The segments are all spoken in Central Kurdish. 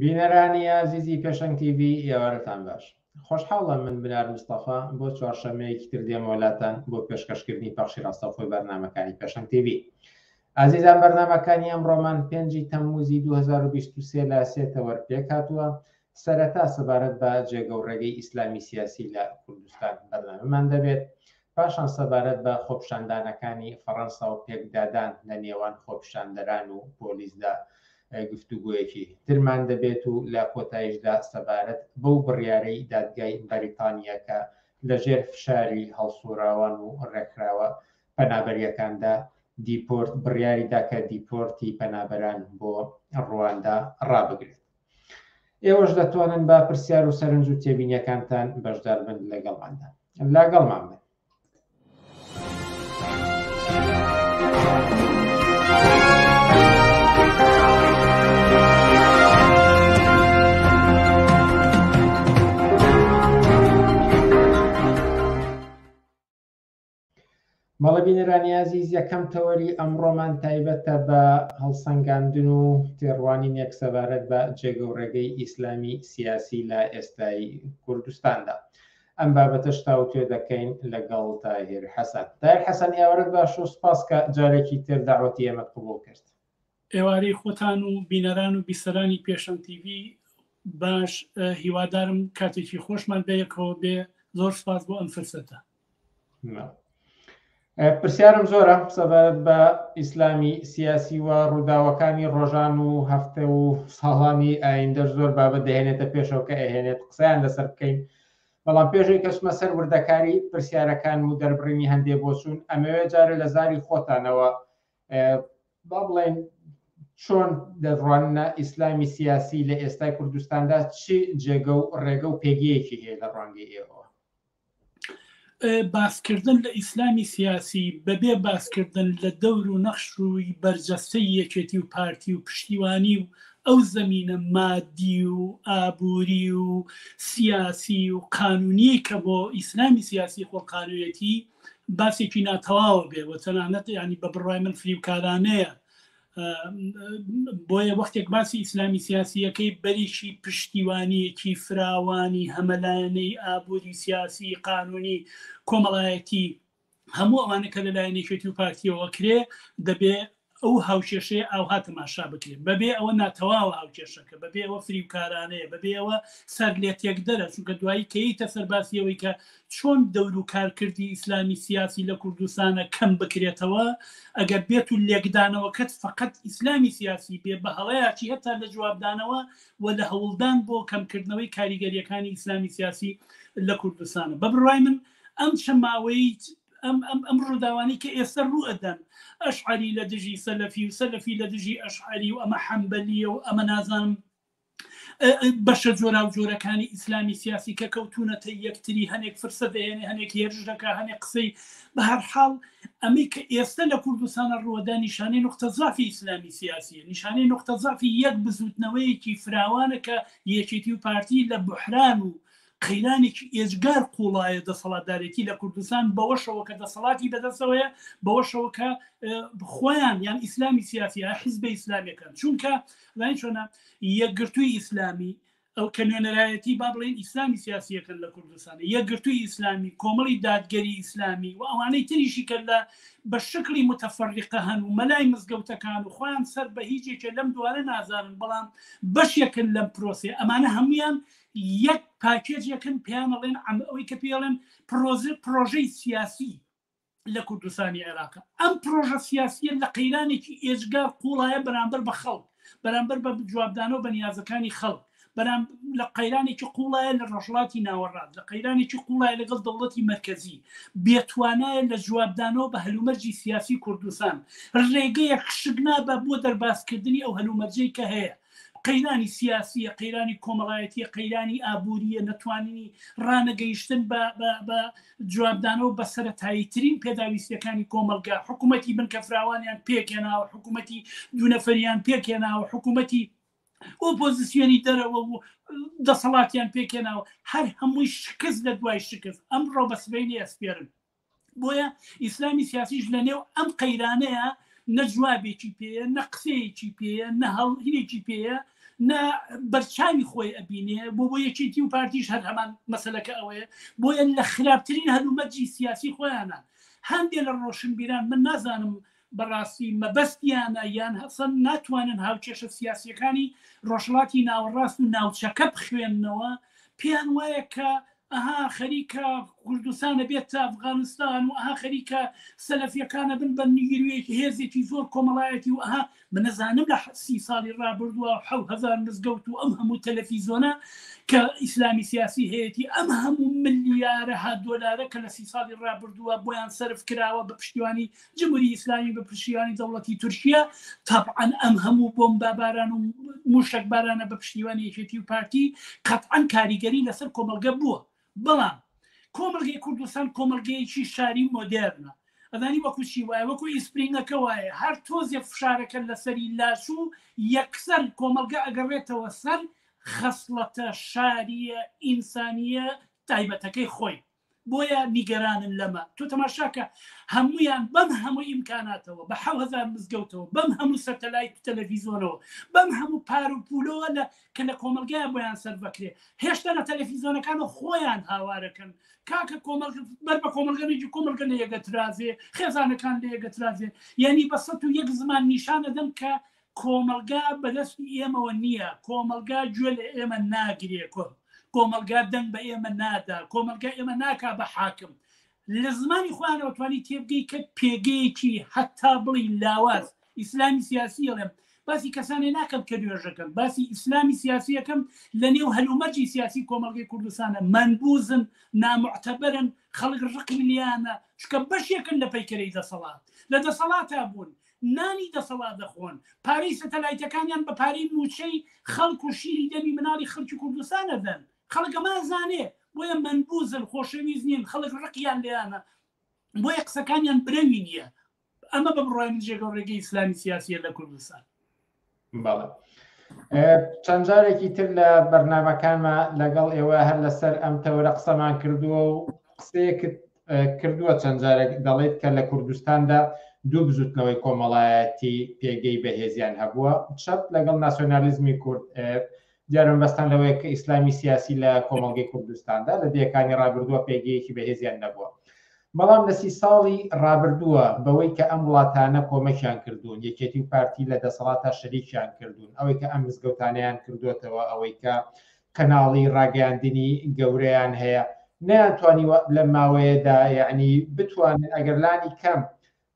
بینەرانی ئازیزی پێشەنگ تیڤی ئێوارەتان باش. خۆشحاڵم من بنار مستەفا بۆ چوارشەممەیەکی تر دێمەوە لاتان بۆ پێشکەشکردنی پەخشی ڕاستەوخۆی بەرنامەکانی پێشەنگ تیڤی. ئازیزان بەرنامەکانی ئەمڕۆمان پێنجی تەمموزی 2023 لە سێ تەوەر پێکهاتووە، سەرەتا سەبارەت بە جێگە و ڕێگەی ئیسلامی سیاسی لە کوردستان بەرنامەمان دەبێت، پاشان سەبارەت بە خۆپیشاندانەکانی فەڕەنسا و پێکدادان لە نێوان خۆپیشاندەران و پۆلیسدا گفتوگۆیەکی ترمان دەبێت و لە کۆتاییشدا سەبارەت بەو بڕیارەی دادگای بەریتانیا کە لەژێر فشاری هەڵسوڕاوان و ڕێکخراوە پەنابەرییەکاندا دیپۆرت بڕیاری دا کە دیپۆرتی پەنابەران بۆ ڕواندا ڕابگرێت. ئێوەش دەتوانن بە پرسیار و سەرنج و تێبینیەکانتان بەشدار بن لەگەڵماندا. لەگەڵمان بن. بەڵێ بینەرانی ئازیز یەکەم تەوەری ئەمڕۆمان تایبەتە بە هەڵسەنگاندن و تێڕوانینێک سەبارەت بە جێگە و ڕێگەی ئیسلامی سیاسی لە ئێستای کوردستاندا. ئەم بابەتەش تاوتوێ دەکەین لەگەڵ تاهیر حەسەن. تاهیر حەسەن ئێوارەت باش و سپاس کە جارێکی تر دەعوەتی ئێمەت قبوڵ کرد. ئێوارەی خۆتان و بینەران و بیسەرانی پێشەنگ تیڤی باش، هیوادارم کاتێکی خۆشمان بەیەکەوە بێ. زۆر سپاس بۆ ئەم فرسەتە. پرسیارم زۆرە سەبارەت بە ئیسلامی سیاسی و ڕووداوەکانی ڕۆژان و هەفتە و ساڵانی ئایندەش زۆر بابەت دەهێنێتە پێشەوە کە ئەهێنێت قسەیان لەسەر بکەین بەڵام پێشەوەی کەچمە سەر وردەکاری پرسیارەکان و دەربڕینی هەندێ بۆچوون ئەمەوێ جارێ لە زاری خۆتانەوە با بڵێن چۆن دەڕواننە ئیسلامی سیاسی لە ئێستای کوردستاندا چی جێگە و ڕێگە و پێگەیەکی هەیە لە ڕوانگەی ئێوەوە؟ باسکردن لە ئیسلامی سیاسی بەبێ باسکردن لە دەور و نەخش و بەرجەستەی یەکێتی و پارتی و پشتیوانی و ئەو زەمینە مادی و ئابووری و سیاسی و قانونیەی کە بۆ ئیسلامی سیاسی خۆڵقانویەتی باسێکی ناتەواوە بێ و تەنانەت ینی بە بڕوای من فریوکارانەیە بۆیە وەختێک باسی ئیسلامی سیاسیەکەی بەریشی پشتیوانیەکی فراوانی هەمەلایەنەی ئابووری سیاسی قانونی کۆمەڵایەتی هەموو ئەوانە کە لەلایەن یەکێتی و پارتیەوە کرێ دەبێ ئەو هاوکێشەیە ئاوها تەماشا بکرێت بەبێ ئەوە ناتەواوە هاوکێشەکە بەبێ ئەوە فریوکارانەیە بەبێ ئەوە سەر لێ تێکدەرە چونکە دوایی کەیتە سەرباسیەوەی کە چۆن دەور و کارکردی ئیسلامی سیاسی لە کوردستانە کەم بکرێتەوە، ئەگەر بێت و لێکدانەوەکەت فەقەت ئیسلامی سیاسی بێ، بە هەڵەیا چی هەتا لە جوابدانەوە و لە هەوڵدان بۆ کەمکردنەوەی کاریگەرییەکانی ئیسلامی سیاسی لە کوردستانە. بە بڕوای من ئەم چەند ماوەیەی ئەم ئەم ئەم ڕووداوانەی کە ئێستا ڕوو ئەدەن، ئەشعەری لە دژی سەلەفی و سەلەفی لە دژی ئەشعەری و ئەمە حەنبەلییە و ئەمە نازانم بەشە جۆراوجۆرەکانی ئیسلامی سیاسی کە کەوتونەتە یەکتری هەنێک فرسە دەهێنێ هەنێک هێرش دەکا هەنێک قسەی بە هەر حاڵ ئەمەی کە ئێستا لە کوردستانە ڕووەدا نیشانەی نقطە زافی ئیسلامی سیاسیە نیشانەی نقطە زافی یەک بزوتنەوەیەکی فراوانە کە یەکێتی و پارتی لە بحران و قەیرانێکی ئێجگار قوڵایە دەسەڵاتدارێتی لە کوردستان بەوەشەوە کە دەسەڵاتی بەدەستەوەیە بەوەشەوە کە خۆیان یان ئیسلامی سیاسی یا حیزبە ئیسلامیەکان چونکە زانی چۆنە یەکگرتووی ئیسلامی ئەو کە نوێنەرایەتی با بڵێن ئیسلامی سیاسیەکەن لە کوردستان یەکگرتووی ئیسلامی کۆمەڵی دادگەری ئیسلامی و ئەوانەی تریشی کە لە بە شکلی متفەرقە هەن و مەلای مزگەوتەکان و خۆیان سەر بە هیچ یەکێ لەم دوانە نازانن بەڵام بەشێکن لەم پرۆسەیە ئەمانە هەمویان یەک پاکێجێکن پێیان ئەڵێن ئەوەی کە پێڵێن پرۆژەی سیاسی لە کوردستانی عێراق ئەم پرۆژە سیاسیە لە قەیرانێکی ئێجگار قوڵایە بەرامبەر بە خەڵک بەرامبەر بە جوابدانەوە بە نیازەکانی خەڵک بەرام لە قەیرانێکی قوڵایە لە ڕۆژهەڵاتی ناوەڕاست لە قەیرانێکی قوڵایە لەگەڵ دەوڵەتی مەرکەزی بێتوانایە لە جوابدانەوە بە هەلومەرجی سیاسی کوردستان ڕێگەیەک شک نابە بۆ دەربازکردنی ئەو هەلومەرجەی کە هەیە قەیرانی سیاسیە، قەیرانی کۆمەڵایەتیە، قەیرانی ئابووریە، نەتوانینی ڕانەگەیشتن بە بە جوابدانەوە بە سەرەتایی ترین پێداویستیەکانی کۆمەڵگا، حکوومەتی بنکە فراوانیان پێکهێناوە، حکوومەتی دوونەفەریان پێکهێناوە، حکوومەتی ئۆپۆزیسیۆنی دەرەوە و دەسەڵاتیان پێکهێناوە، هەر هەمووی شکست لە دوای شکست، ئەمڕۆ بە سبەینێ ئەسپێرن. بۆیە ئیسلامی سیاسیش لە نێو ئەم قەیرانەیە نە جوابێکی پێیە نە قسەیەکی پێیە نە هەڵهینێکی پێیە. نە بەرچاوی خۆی ئەبینێ بۆ بۆ یەکێتی و پارتیش هەر هەمان مەسەلەکە ئەوەیە بۆیە لە خراپترین هەلومەرجی سیاسی خۆیانە هەندێ لە ڕۆشنبیران من نازانم بەڕاستی مەبەستیانە یان هەسەن ناتوانن هاوکێشە سیاسیەکانی ڕۆژهەڵاتی ناوەڕاست و ناوچەکە بخوێننەوە پێیان وایە کە ئەها خەریکە کوردستان ئەبێتە ئەفغانستان و ئەها خەریکە سەلەفیەکان ئەبن بە نیروێکی هێزێکی زۆر کۆمەڵایەتی و ئەها من نەزانم لە سی ساڵی ڕابردووە 1000 مزگەوت و ئەم هەموو تەلەفیزۆنە کە ئیسلامی سیاسی هەیەی ئەم هەموو ملیارەها دۆلارە کە لە سی ساڵی ڕابردووە بۆیان سەرف کراوە بە پشتیوانی جمهوری ئیسلامی بە پشتیوانی دەوڵەتی تورکیا تەبعەن ئەم هەموو بۆمباباران و موشەکبارانە بە پشتیوانی یەکێتی و پارتی قەتعەن کاریگەری لەسەر کۆمەڵگە بووە بەڵام کۆمەڵگەی کوردستان کۆمەڵگەیەکی شاری مۆدێرنە ئەزانی وەکو چی وایە وەکو ئیسپرینگەکە وایە هەر تۆزێ فشارەکە لەسەری لاچوو یەکسەر کۆمەڵگە ئەگەڕێتەوە سەر خەسڵەتە شاریە ئینسانیە تایبەتەکەی خۆی بۆیە نیگەرانن لەمە تۆ تەماشاکە هەمویان بەم هەموو ئیمکاناتەوە بە 1000 مزگەوتەوە بەم هەموو سەتەلایت و تەلەڤیزۆنەوە بەم هەموو پار و پولەوە لە کە لە کۆمەلگای بۆیان سەر بکرێ هێشتا لە تەلەفیزۆنەکان خۆیان هاوارەکەن کاکە کۆمەڵ بەر بە کۆمەلگەنێکی کۆمەلگە لە یەگە ترازێ خێزانەکان لە یەگە ترازێ یعنی بە 101 زمان نیشانەدەم کە کۆمەڵگا بەدەستی ئێمەوە نییە، کۆمەڵگا گوێ لە ئێمە ناگرێ، کۆمەڵگا دەنگ بە ئێمە نادا، کۆمەڵگا ئێمە ناکا بە حاکم. لە زمانی خۆیانەوە توانی تێبگەی کە پێگەیەکی هەتا بڵێی لاواز، ئیسلامی سیاسی ئەڵێم، باسی کەسانێ ناکەم کە نوێژەکەن، باسی ئیسلامی سیاسی ئەکەم لە نێو هەلومەرجی سیاسی کۆمەڵگەی کوردستانە، مەنبوزن، ناموعتەبەرن، خەڵک ڕقی لێیانە، چونکە بەشێکن لە پەیکەرەی دەسەڵات، لە دەسەڵاتا بوون، نانی دەسەڵات دەخۆن، پارەی سەتەلایتەکانیان بە پارەی مووچەی خەڵک و شیری دەمی مناڵی خەڵکی کوردستان ئەدەن، خەڵک ئەمە ئەزانێ، بۆیە مەنبوزن، خۆشەویست نین، خەڵک ڕقیان لێیانە، بۆیە قسەکانیان برەوی نییە. ئەمە بە بڕوای من جێگە و ڕێگەی ئیسلامی سیاسیە لە کوردستان. بەڵێ چەند جارێکی تر لە بەرنمەکانما لەگەڵ ئێوە هەر لەسەر ئەم تەوەرە قسەمان کردووە و قسەیەکت کردووە چەند جارێک دەڵێت کە لە کوردستاندا دوو بزوتنەوەی کۆمەڵایەتی پێگەی بەهێزیان هەبووە چەپ لەگەڵ ناسیۆنالیزمی کورد دیارم بەستان لەوەیە کە ئیسلامی سیاسی لە کۆمەڵگەی کوردستاندا لە دەیەکانی ڕابردووە پێگەیەکی بەهێزیان نەبووە بەڵام لە سی ساڵی ڕابردووە بەوەی کە ئەم وڵاتانە کۆمەکیان کردوون، یەکێتی و پارتی لە دەسەڵاتا شەریکیان کردوون، ئەوەی کە ئەم مزگەوتانەیان کردووەتەوە، ئەوەی کە کەناڵی ڕاگەیاندنی گەورەیان هەیە، نەیانتوانیوە لەم ماوەیەدا یەعنی بتوانن ئەگەر لانی کەم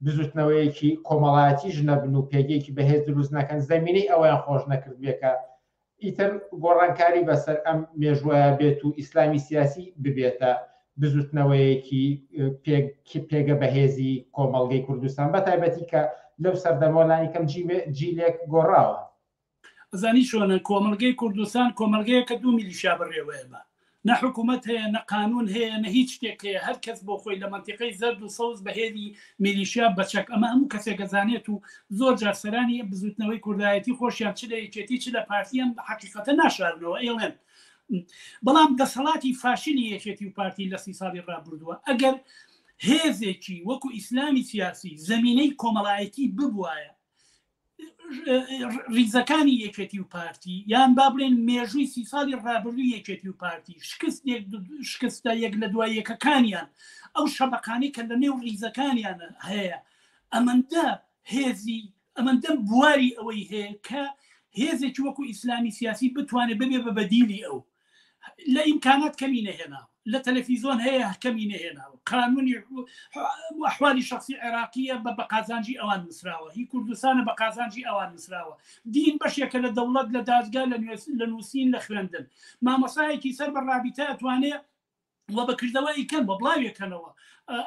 بزوتنەوەیەکی کۆمەڵایەتیش نەبن و پێگەیەکی بەهێز دروست نەکەن، زەمینەی ئەوەیان خۆش نەکردبێ کە ئیتر گۆڕانکاری بەسەر ئەم مێژووە بێت و ئیسلامی سیاسی ببێتە بزوتنەوەیەکی پێگە بەهێزی کۆمەڵگەی کوردستان بە تایبەتی کە لەو سەردەمەوە لانی کەم جیلێک گۆڕاوە. ئەزانی چۆنە کۆمەڵگەی کوردستان کۆمەڵگەیەکە دوو میلیشیا بەڕێوەیە بە نە حکوومەت هەیە نە قانون هەیە نە هیچ شتێک هەیە هەر کەس بۆ خۆی لە مەنتیقەی زەرد و سەوز بە هێلی میلیشیا بە چەک ئەمە هەموو کەسێک ئەزانێت و زۆر جار سەرانی بزوتنەوەی کوردایەتی خۆشیان چ لە یەکێتی چ لە پارتی ئەم حەقیقەتە ناشارنەوە ئەیڵێن بەڵام دەسەڵاتی فاشلی یەکێتی و پارتی لە سی ساڵی ڕابردووە ئەگەر هێزێکی وەکو ئیسلامی سیاسی زەمینەی کۆمەڵایەتی ببوایە ریزەکانی یەکێتی و پارتی یان با بڵێن مێژووی سی ساڵی ڕابردوو یەکێتی و پارتی شکست شکستە یەک لە دوای یەکەکانیان ئەو شەبقانی کە لە نێو ریزەکانیان هەیە ئەمەندە هێزی ئەمەندە بواری ئەوەی هەیە کە هێزێکی وەکو ئیسلامی سیاسی بتوانێت ببێ بە بەدیلی ئەو لە ئیمکانات کەمی نەهێناوە لە تەلەفیزۆن هەیە کەمی نەهێناوە قانونی ئەحوالی شخصی عێراقیە بە بە قازانجی ئەوان نووسراوە هی کوردستانە بە قازانجی ئەوان نووسراوە دین بەشێکە لە دەوڵەت لە دادگا لە لە نووسین لە خوێندن مامۆسایەکی سەر بە ڕابیتە ئەتوانێ و بە کردەوە ئیکەن بە بڵاوێکەنەوە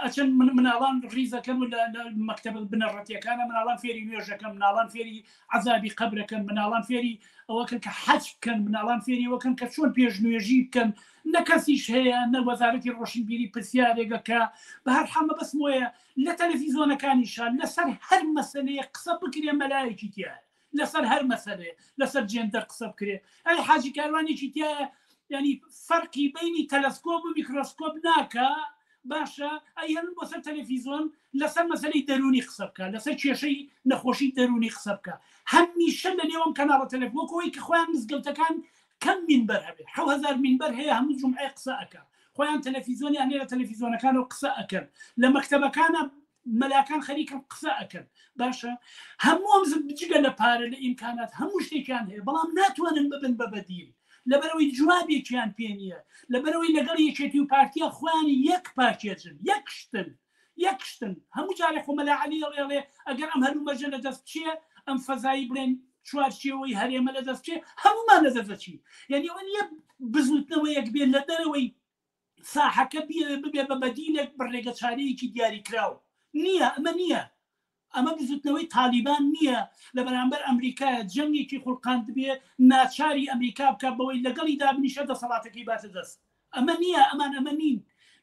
ئەچن مناڵان ڕیزەکەن و لە مەکتەبە بنەڕەتیەکانە مناڵان فێری نوێژەکەن مناڵان فێری عەزابی قەبرەکەن مناڵان فێری ئەوەکەن کە حەج بکەن مناڵان فێری ئەوەکەن کە چۆن پێش نوێژی بکەن نە کەسیش هەیە نە وەزارەتی ڕۆشنبیری پرسیارێکە کە بە هەر حاڵ مەبەستم وەیە لە تەلەفیزۆنەکانیشا لەسەر هەر مەسەلەیەک قسە بکرێ مەلایەکی تیایە لەسەر هەر مەسەلەیە لەسەر جێندەر قسە بکرێ ئەی حاجی کاروانێکی تایە ینی فەرقی بینی تەلەسکۆپ و میکرۆسکۆپ ناکە. باشە ئەیهێنن بۆ سەر تەلەفیزۆن لەسەر مەسەلەی دەروونی قسە بکە لەسەر کێشەی نەخۆشی دەروونی قسە بکە هەمیشە لە نێوم کەناڵە تەلەف وەکو ئەوەی کە خۆیان مزگەوتەکان کەم مینبەر هەبێ 7000 مینبەر هەیە هەموو جومعەیە قسە ئەکا خۆیان تەلەفیزۆنیان هەیە لە تەلەفیزۆنەکانەوە قسە ئەکەن لە مەکتەبەکانە مەلاکان خەریکن قسە ئەکەن باشە هەموو ئەم جگە لە پارە لە ئیمکانات هەموو شتێکیان هەیە بەڵام ناتوانن ببن بە بەدیل لەبەرەوەی جوابێکیان پێ نییە لەبەرەوەی لەگەڵ یەکێتی و پارتیا خۆیان یەک پاکێجن یەک شتن یەک شتن هەموو جارێ خۆ مەلا عەلی ئەڵێ ئەگەر ئەم هەلومەرجە لە دەست بچێ ئەم فەزایی بڵێن چوارچێوەی هەرێمە لە دەست بچێ هەمومان لە دەست دەچین یعنی ئەوە نییە بزوتنەوەیەک بێ لە دەرەوەی ساحەکە بیەوێ ببێ بە بەدیلێک بە ڕێگەچارەیەکی دیاریکراو نییە ئەمە نییە ئەمە بزوتنەوەی تالیبان نییە لە بەرامبەر ئەمریکایە جەنگێکی خوڵقاندبێ ناچاری ئەمریکا بکات بەوەی لەگەڵی دابنیشە دەسەڵاتەکەی باتە دەست ئەمە نییە ئەمان ئەمە نین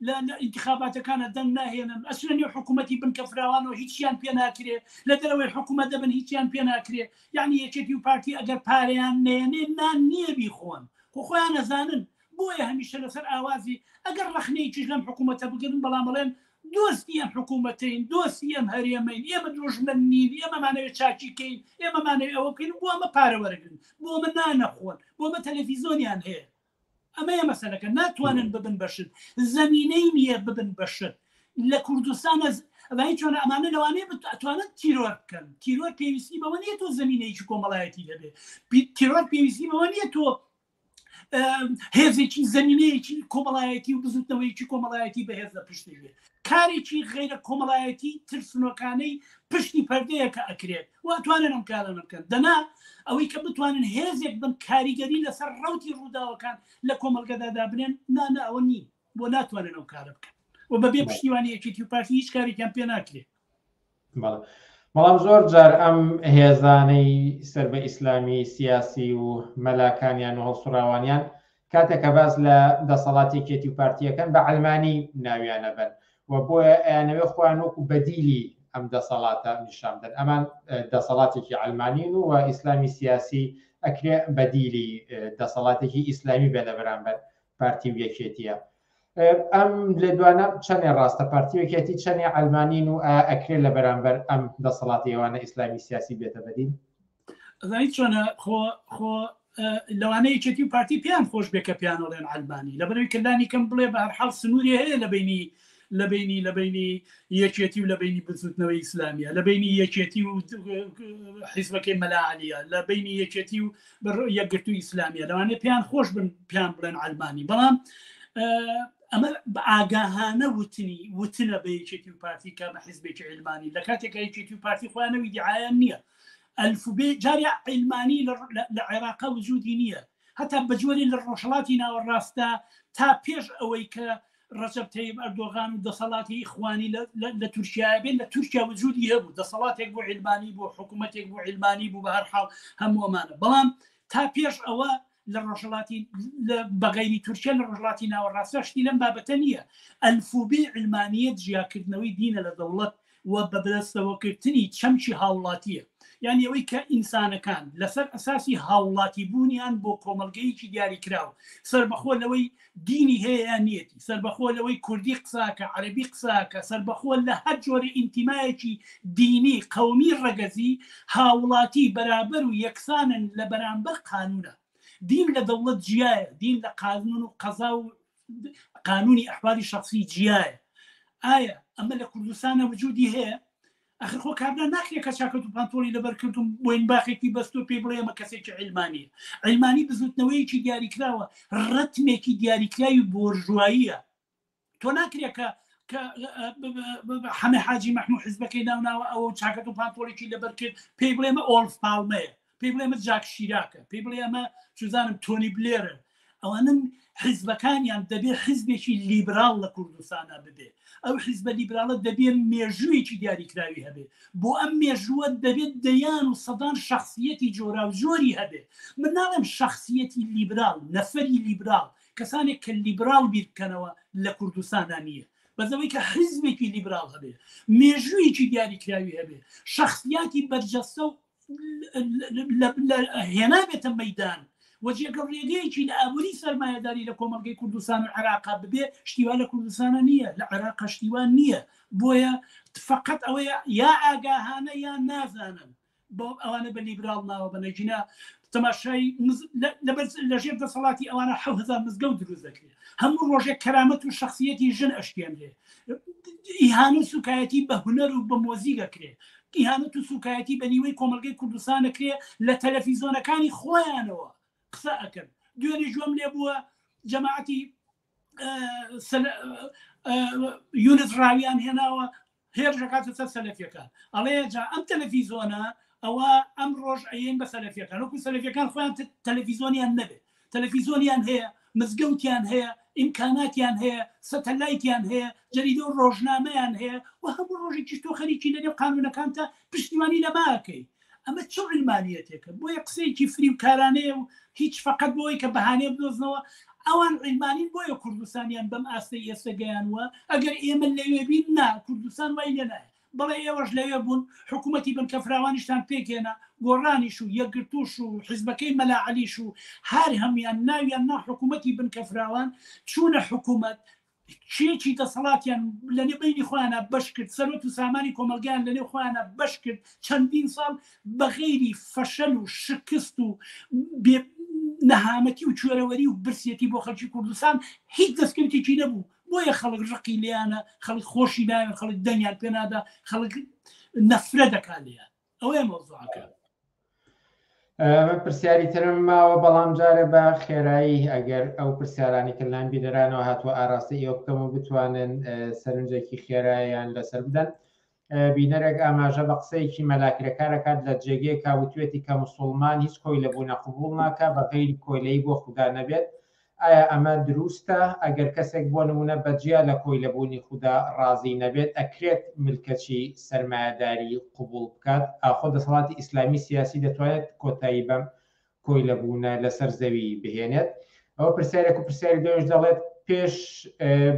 لە ئینتخاباتەکانە دەنگ ناهێنن ئەچنە نێو حکوومەتی بنکە فراوانەوە هیچیان پێ ناکرێ لە دەرەوەی حکوومەت دەبن هیچیان پێ ناکرێ یعنی یەکێتی و پارتی ئەگەر پارەیان نێنێ نان نییە بیخۆن خۆ خۆیان ئەزانن بۆیە هەمیشە لەسەر ئاوازی ئەگەر ڕەخنەیەکیش لەم حکوومەتە بگرن بەڵام بڵێن دۆستی ئەم حکوومەتەین دۆستی ئەم هەرێمەین ئێمە دوژمن نین ئێمەمانەوێت چاکی کەین ئێمەمانەوێت ئەوە بکەین بۆ ئەمە پارە وەرەگرن بۆ ئەمە نانەخۆن بۆ ئەمە تەلەفیزۆنیان هەیە ئەمەیە مەسەلەکە ناتوانن ببن بەشت زمینەی نییە ببن بەشت لە کوردستان ئەوای چۆنە ئەمانە لەوانەیە بتوانن تیرۆر بکەن تیرۆر پێویستی بەوە نییە تۆ زمینەیەکی کۆمەڵایەتی هەبێ تیرۆر پێویستی بەوە نییە تۆ هێزێکی زمینەیەکی کۆمەڵایەتی و بزوتنەوەیەکی کۆمەڵایەتی بەهێز لە پشتی بێ کارێکی غەیرە کۆمەڵایەتی ترسنۆکانەی پشتی پەردەیە کە ئەکرێت و ئەتوانن ئەم کارانە بکەن دەنا ئەوەی کە بتوانن هێزێک بن کاریگەری لەسەر ڕەوتی ڕووداوەکان لە کۆمەڵگەدا دابنێن نا نا ئەوە نین بۆ ناتوانن ئەو کارە بکەن و بەبێ پشتیوانی یەکێتی و پارتی هیچ کارێکیان پێ ناکرێت. بەڵام زۆر جار ئەم هێزانەی سەر بە ئیسلامی سیاسی و مەلاکانیان و هەڵسوڕاوانیان کاتێک کە باس لە دەسەڵاتی یەکێتی و پارتیەکەن بە عەلمانی ناویان ئەبەن و بۆیە ئەیانەوێ خۆیان وەکو بەدیلی ئەم دەسەڵاتە نیشان بدەن ئەمان دەسەڵاتێکی عەلمانین و ئیسلامی سیاسی ئەکرێ بەدیلی دەسەڵاتێکی ئیسلامی بێ لە بەرامبەر پارتی و یەکێتیە ئەم لێدوانە چەندێ ڕاستە پارتی و یەکێتی چەندێ عەلمانین و ئایا ئەکرێ لە بەرامبەر ئەم دەسەڵاتی ئەوانە ئیسلامی سیاسی بێتە بەدیل؟ ئەزانی چۆنە خۆ خۆ لەوانەیە یەکێتی و پارتی پێیان خۆش بێ کە پێیان ئەڵێن عەلمانی لەبەرەوەی کە لانی کەم بڵێ بە هەرحاڵ سنووری هەیە لە بینی لە بینی لە بینی یەکێتی و لە بینی بزوتنەوەی ئیسلامیە لە بینی یەکێتی و حیزبەکەی مەلا عەلیە لە بینی یەکێتی و یەکگرتوو ئیسلامیە لەوانەیە پێیان خۆش بن پێیان بڵێن عەلمانی بەڵام ئەمە بە ئاگاهانە وتنی وتنە بە یەکێتی و پارتی کە بە حیزبێکی علمانی لە کاتێک یەکێتی و پارتی خۆیانەوەی دیعاان نییە ئەلفوبێ جارێ عیلمانی لە عێراقا وجودی نییە هەتا بە جۆرێ لە ڕۆژهەڵاتی ناوەڕاستدا تا پێش ئەوەی کە ڕەجەب تەیب ئەردۆغان و دەسەڵاتی ئیخوانی لە تورکیا بێت لە تورکیا وجودی هەبوو دەسەڵاتێک بۆ عیلمانی بۆ حکوومەتێک بۆ عیلمانی بوو بە هەر حاڵ هەموو ئەمانە بەڵام تا پێش ئەوە لە ڕۆژهەڵاتی بەغەیری تورکیا لە ڕۆژهەڵاتی ناوەڕاستە شتی لەم بابەتە نییە ئەلفوبێ علمانیەت جیاکردنەوەی دینە لە دەوڵەت و بە بەدەستەوەکردنی چەمکی هاوڵاتیە یعنی ئەوەی کە ئینسانەکان لەسەر ئەساسی هاوڵاتی بوونیان بۆ کۆمەڵگەیەکی دیاریکراو سەربەخۆ لەوەی دینی هەیە یان نیەتی، سەربەخۆ لەوەی کوردی قساکە، عەرەبی قساکە، سەربەخۆ لە هەر جۆرە ئینتیمایەکی دینی، قەومی، ڕەگەزی، هاوڵاتی بەرابەر و یەکسانن لە بەرامبەر قانونا. دین لە دەوڵەت جیایە، دین لە قانون و قەزا و قانونی ئەحوالی شەخسی جیایە. ئایا ئەمە لە کوردستانا وجودی هەیە؟ ئەخر خۆ کابرا ناکرێت کە چاکەت و پانتۆڵی لەبەر کردوم بۆینباخێکی بەستۆ پێی بڵێ ئەمە کەسێکی عیلمانیە. عیلمانی بزوتنەوەیەکی دیاریکراوە، ڕەتمێکی دیاریکراوی بۆرژواییە. تۆ ناکرێت کە کە حەمە حاجی مەحموو حزبەکەی ناوناوە ئەوە و چاکەت و پانتۆڵێکی لەبەر کرد پێی بڵێ ئەمە ئۆڵف پاڵمەیە، پێی بڵێ ئەمە جاک شیراکە، پێی بڵێ ئەمە چوزانم تۆنی بلێرە. ئەوانن حیزبەکانیان دەبێ حیزبێکی لیبراڵ لە کوردستانا ببێ ئەو حیزبە لیبراڵە دەبێ مێژوویەکی دیاریکراوی هەبێ بۆ ئەم مێژووە دەبێت دەیان و سەدان شەخسیەتی جۆراوجۆری هەبێ من ناڵێم شەخسیەتی لیبراڵ نەفەری لیبراڵ کەسانێک کە لیبراڵ بیر بکەنەوە لە کوردستانا نییە بەس ئەوەی کە حیزبێکی لیبراڵ هەبێ مێژوویەکی دیاریکراوی هەبێ شەخسیاتی بەرجەستە و هێنابێتە مەدان و جێگە ڕێگەیەکی لە ئابووری سەرمایەداری لە کۆمەڵگەی کوردستان و عێراقا ببێ شتی وا لە کوردستانە نییە لە عێراقا شتی وا نییە بۆیە فقط ئەوەیە یا ئاگاهانە یا نازانن بۆ ئەوانە بە لیبراڵ ناوە بەنە گینا تەماشای لەژێر دەسەڵاتی ئەوانە 1000 مزگەوت دروست دەکرێت هەموو ڕۆژێک کەرامەت و شخصیەتی ژن ئەشکێنرێ ئیهانە و سوکایەتی بە هونەر و بە مۆزیک ئەکرێ ئیهانەت و سوکایەتی بە نیوەی کۆمەڵگەی کوردستان ئەکرێ لە تەلەفیزۆنەکانی خۆیانەوە قسە ئەکەن دوێنێ گوێم لێ بووە جەماعەتی یونس ڕاویان هێناوە هێرش دەکاتە سەر سەلەفیەکان ئەڵێ جا ئەم تەلەفیزۆنە ئەوە ئەم ڕۆژ ئەیەن بە سەلەفیەکان وەکو سەلەفیەکان خۆیان تەلەفیزۆنیان نەبێت تەلەفیزۆنیان هەیە مزگەوتیان هەیە ئیمکاناتیان هەیە سەتەلایتیان هەیە جەریدە و ڕۆژنامەیان هەیە و هەموو ڕۆژێکیش تۆ خەریکی لەنێو قانونەکانتا پشتیوانی لەماکەی ئەمە چ عیلمانیەتێکە؟ بۆیە قسەیەکی فریوکارانەیە و هیچ فەقەت بۆی کە بەهانەیە بدۆزنەوە ئەوان عیلمانین بۆیە کوردستانیان بەم ئاستەی ئێستا گەیانوە ئەگەر ئێمە لەوێ بین نا کوردستان وای لێ نایە بەڵێ ئێوەش لەوێ بوون حکوومەتی بنکە فراوانیشتان پێکهێنا گۆڕانیش و یەکگرتووش و حیزبەکەی مەلا عەلیش و هەر هەموویان ناویان نا حکوومەتی بنکە فراوان چوونە حکوومەت کێکی دەسەڵاتیان لە نێو بەینی خۆیانا بەش کرد، سەروەت و سامانی کۆمەڵگەیان لە نێو خۆیانا بەش کرد، چەندین ساڵ بە غەیری فەشەل و شکست و بێ نەهامەتی و کوێرەوەری و برسیەتی بۆ خەڵکی کوردستان هیچ دەستکەوتێکی نەبوو، بۆیە خەڵک ڕقی لێیانە، خەڵک خۆشی ناوێن، خەڵک دەنگیان پێ نادا، خەڵک نەفرە دەکا لێیان. ئەوەیە مەوزوعەکە. من پرسیاری ترم ماوە بەڵام جارێ بە خێرایی ئەگەر ئەو پرسیارانی کە لەلایەن بینەرانەوە هاتووە ئاراستەی ئێوە بکەم و بتوانن سەرنجێکی خێرایان لەسەر بدەن بینەرێک ئاماژە بە قسەیەکی مەلاکرێکارەکات لە جێگەیەکا وتوێتی کە مسلمان هیچ کۆیلە بوونە قبوڵ ناکا بە غەیری کۆیلەی بۆ خودا نەبێت ئایا ئەمە دروستە؟ ئەگەر کەسێک بۆ نموونە بە جیا لە کۆیلەبوونی خودا ڕازی نەبێت، ئەکرێت ملکەچی سەرمایەداری قبوڵ بکات؟ ئاخۆ دەسەڵاتی ئیسلامی سیاسی دەتوانێت کۆتایی بەم کۆیلەبوونە لەسەر زەوی بهێنێت؟ ئەوە پرسیارێک و پرسیاری دووەمیش دەڵێت پێش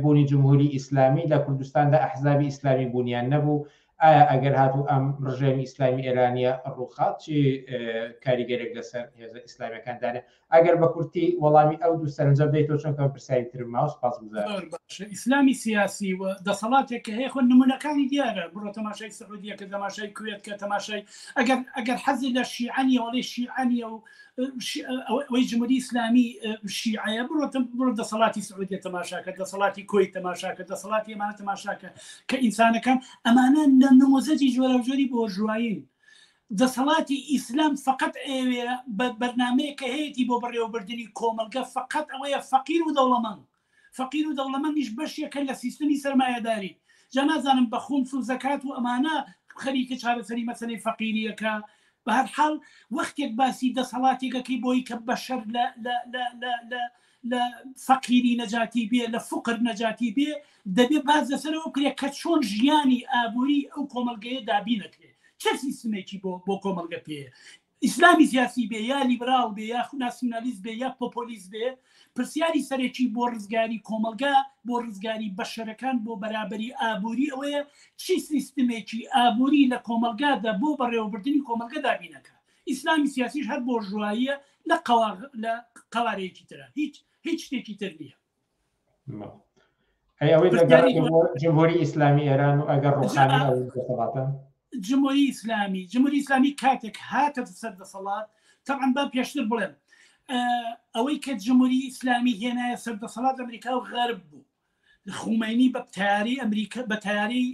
بوونی جمهوری ئیسلامی لە کوردستاندا ئەحزابی ئیسلامی بوونیان نەبوو، ئایا ئەگەر هاتوو ئەم ڕژێمی ئیسلامی ئێرانیە ڕووخا چی کاریگەرێک لەسەر هێزە ئیسلامیەکان دانێ؟ ئەگەر بە کورتی وەڵامی ئەو دوو سەرنجە بدەیتەوە چونکە من پرسیاری ترم ماوە سوپاسگوزارم. زۆر باشە ئیسلامی سیاسی و دەسەڵاتێک کە هەیە خۆ نمونەکانی دیارە بڕۆ تەماشای سعودیە کە تەماشای کوێت کە تەماشای ئەگەر ئەگەر حەزی لە شیعە نییە وەڵێ شیعە نییە و ئەوەی جمهوری ئیسلامی شیعەیە بڕۆ بڕۆ دەسەڵاتی سعودیە تەماشاکە دەسەڵاتی کۆی تەماشاکە دەسەڵاتی ئەمانە تەماشاکە کە ئینسانەکان ئەمانە لە نموزەجی جۆراوجۆری بۆرژوایین دەسەڵاتی ئیسلام فقط ئەوێ بە بەرنمەیە کە هەیەی بۆ بەڕێوەبردننی کۆمەڵگە فقط ئەوەیە فەقیر و دەوڵەمەند فەقیر و دەوڵەمەندیش بەشێکە لە سیستمی سەرمایەداری جا نازانم بە خومس و زەکات و ئەمانە خەریکە چارەسەری مەسەلەی فەقیریەکە بە هەر حاڵ وەختێک باسی دەسەڵاتێکەکەی بۆی کە بەشەر لە لە لە لە لە لە فەقیری نەجاتی بێ لە فقر نەجاتی بێ دەبێ باز لەسەرەوە بکرێت کە چۆن ژیانی ئابووری ئەو کۆمەڵگەیە دابینەکرێت چ سیستمێکی بۆ بۆ کۆمەڵگە پێیە ئیسلامی سیاسی بێ یا لیبراڵ بێ یا ناسیونالیست بێ یا پۆپۆلیست بێ، پرسیاری سەرەکی بۆ ڕزگاری کۆمەڵگا، بۆ ڕزگاری بەشەرەکان، بۆ بەرابەری ئابووری ئەوەیە چی سیستمێکی ئابووری لە کۆمەڵگادا بۆ بەڕێوەبردنی کۆمەڵگە دابینەکا. ئیسلامی سیاسیش هەر بۆرژواییە لە لە قەوارەیەکی ترا، هیچ هیچ شتێکی تر نییە. ئەی ئەوەی جمهوری ئیسلامی ئێران و ئەگەر ڕوخانی ئەو دەسەڵاتە جمهوری ئیسلامی جمهوری ئیسلامی کاتێک هاتە سەر دەسەڵات طبعا با پێشتر بڵێم ئەوەی کە جمهوری ئیسلامی هێنایە سەر دەسەڵات ئەمریکا و غەرب بوو خومەینی بە تیاری ئەمریکا بە تیاری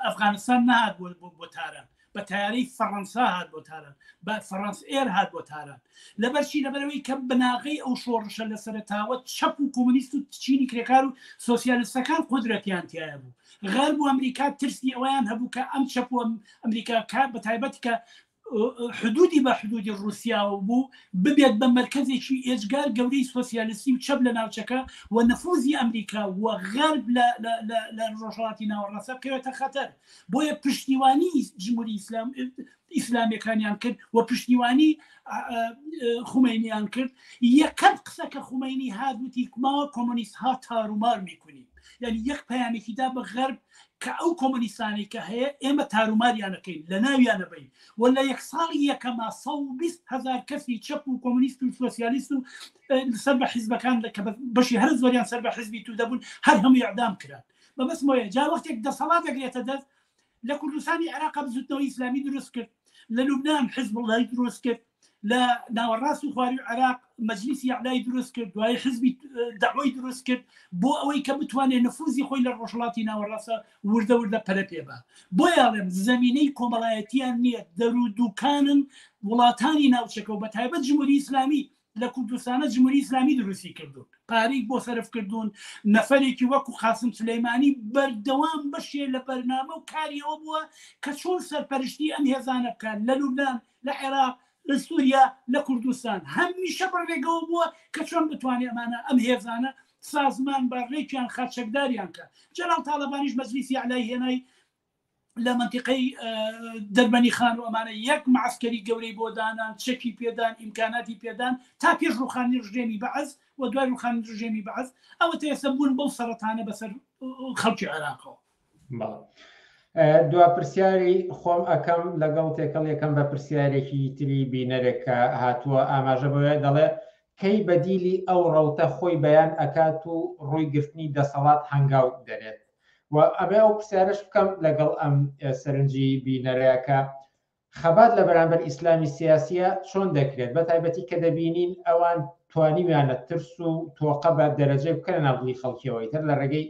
ئەفغانستان نهات بۆ تاران بە تەیارەی فەڕەنسا هات بۆ تاران، بە فەڕەنس ئێر هات بۆ تاران. لەبەرچی؟ لەبەرئەوەی کە بناغەی ئەو شۆڕشە لە سەرەتاوە چەپ و کۆمۆنیست و چینی کرێکار و سۆسیالستەکان قودرەتیان تیایا بوو. غەرب و ئەمریکا ترسی ئەوەیان هەبوو کە ئەم چەپ و ئەمریکا کە بە تایبەت کە حدودی بە حدودی ڕوسیاوە بوو ببێت بە مەرکەزێکی ئێجگار گەورەی سۆسیالستی و چەپ لە ناوچەکە و نفوزی ئەمریکا و غەرب لە ڕۆژهەڵاتی ناوەڕاستە بکەوێتە خەتەر. بۆیە پشتیوانی جمهوری ئیسلام ئیسلامیەکانیان کرد و پشتیوانی خومینیان کرد یەکەم قسە کە خومینی هات وتی ما کۆمۆنیست ها تارومار میکنیم یعنی یەک پەیامێکی دا بە غەرب. کە ئەو کۆمۆنیستانەی کە هەیە ئێمە تاروماریانەکەین لە ناویانە بین و لە یەک ساڵی یەکەما 120 هزار کەسی چەپ و کۆمۆنیست و سۆسیالیست و سەر بە حیزبەکان لە کە بەشی هەر زۆریان سەر بە حیزبی تو دەبوون هەر هەموو ئەعدام کران مەبەستمەوەیە جا وەختێک دەسەڵات دەگرێتە دەست لە کوردستانی عێراق بزوتنەوەی ئیسلامی دروست کرد لە لوبناان حزب اللهی دروست کرد لە ناوەڕاست و خواری عێراق مەجلیسی ئەعلای دروست کرد دوای حزبی دەعوەی دروست کرد بۆ ئەوەی کە بتوانێت نفوزی خۆی لە ڕۆژهەڵاتی ناوەڕاستە وردە وردە پەرە پێ بە بۆیاڵێم زمینەی کۆمەڵایەتیان نییە دەرودوکانن وڵاتانی ناوچەکە و بە تایبەت جمهوری ئیسلامی لە کوردستانە جمهوری ئیسلامی دروستی کردوون پارەی بۆ سەرف کردوون نەفەرێکی وەکو قاسم سولەیمانی بەردەوام بەشێ لە بەرنامە و کاریەوە بووە کە چۆن سەرپەرشتی ئەم هێزانە بکات لە لوبناان لە عێراق لە سووریا لە کوردستان هەمیشە بەڕێگەوە بووە کە چۆن بتوانێت ئەمانە ئەم هێزانە سازمان بە ڕێکیان خاچەکداریان کە جەلال تاڵەبانیش مەجلیسی ئەعلای هێنای لە مەنتیقەی دەربەنی خان و ئەمانە یەک معسکەری گەورەی بۆ دانان چەکی پێدان ئیمکاناتی پێدان تا پێش ڕوخانی ڕژێمی بەعس و دوای ڕوخانی ڕژێمی بەعس ئەوە تا ئێستا بوون بەو سەرەتانە بەسەر خەڵکی عێراقەوە. دوا پرسیاری خۆم ئەکەم لەگەڵ تێکەڵ یەکەم بە پرسیارێکی تری بینەرێک کە هاتووە ئاماژە بەوەیە دەڵێ کەی بەدیلی ئەو ڕەوتە خۆی بەیان ئەکات و ڕووی گرتنی دەسەڵات هەنگاو دەنێت و ئەمێ ئەو پرسیارەش بکەم لەگەڵ ئەم سەرنجی بینەرەیە کە خەبات لە بەرامبەر ئیسلامی سیاسیە چۆن دەکرێت بە تایبەتی کە دەبینین ئەوان توانیویانە ترس و تۆقە بە دەرەجەی بکەنە ناو دڵی خەڵکیەوە ئیتر لە ڕێگەی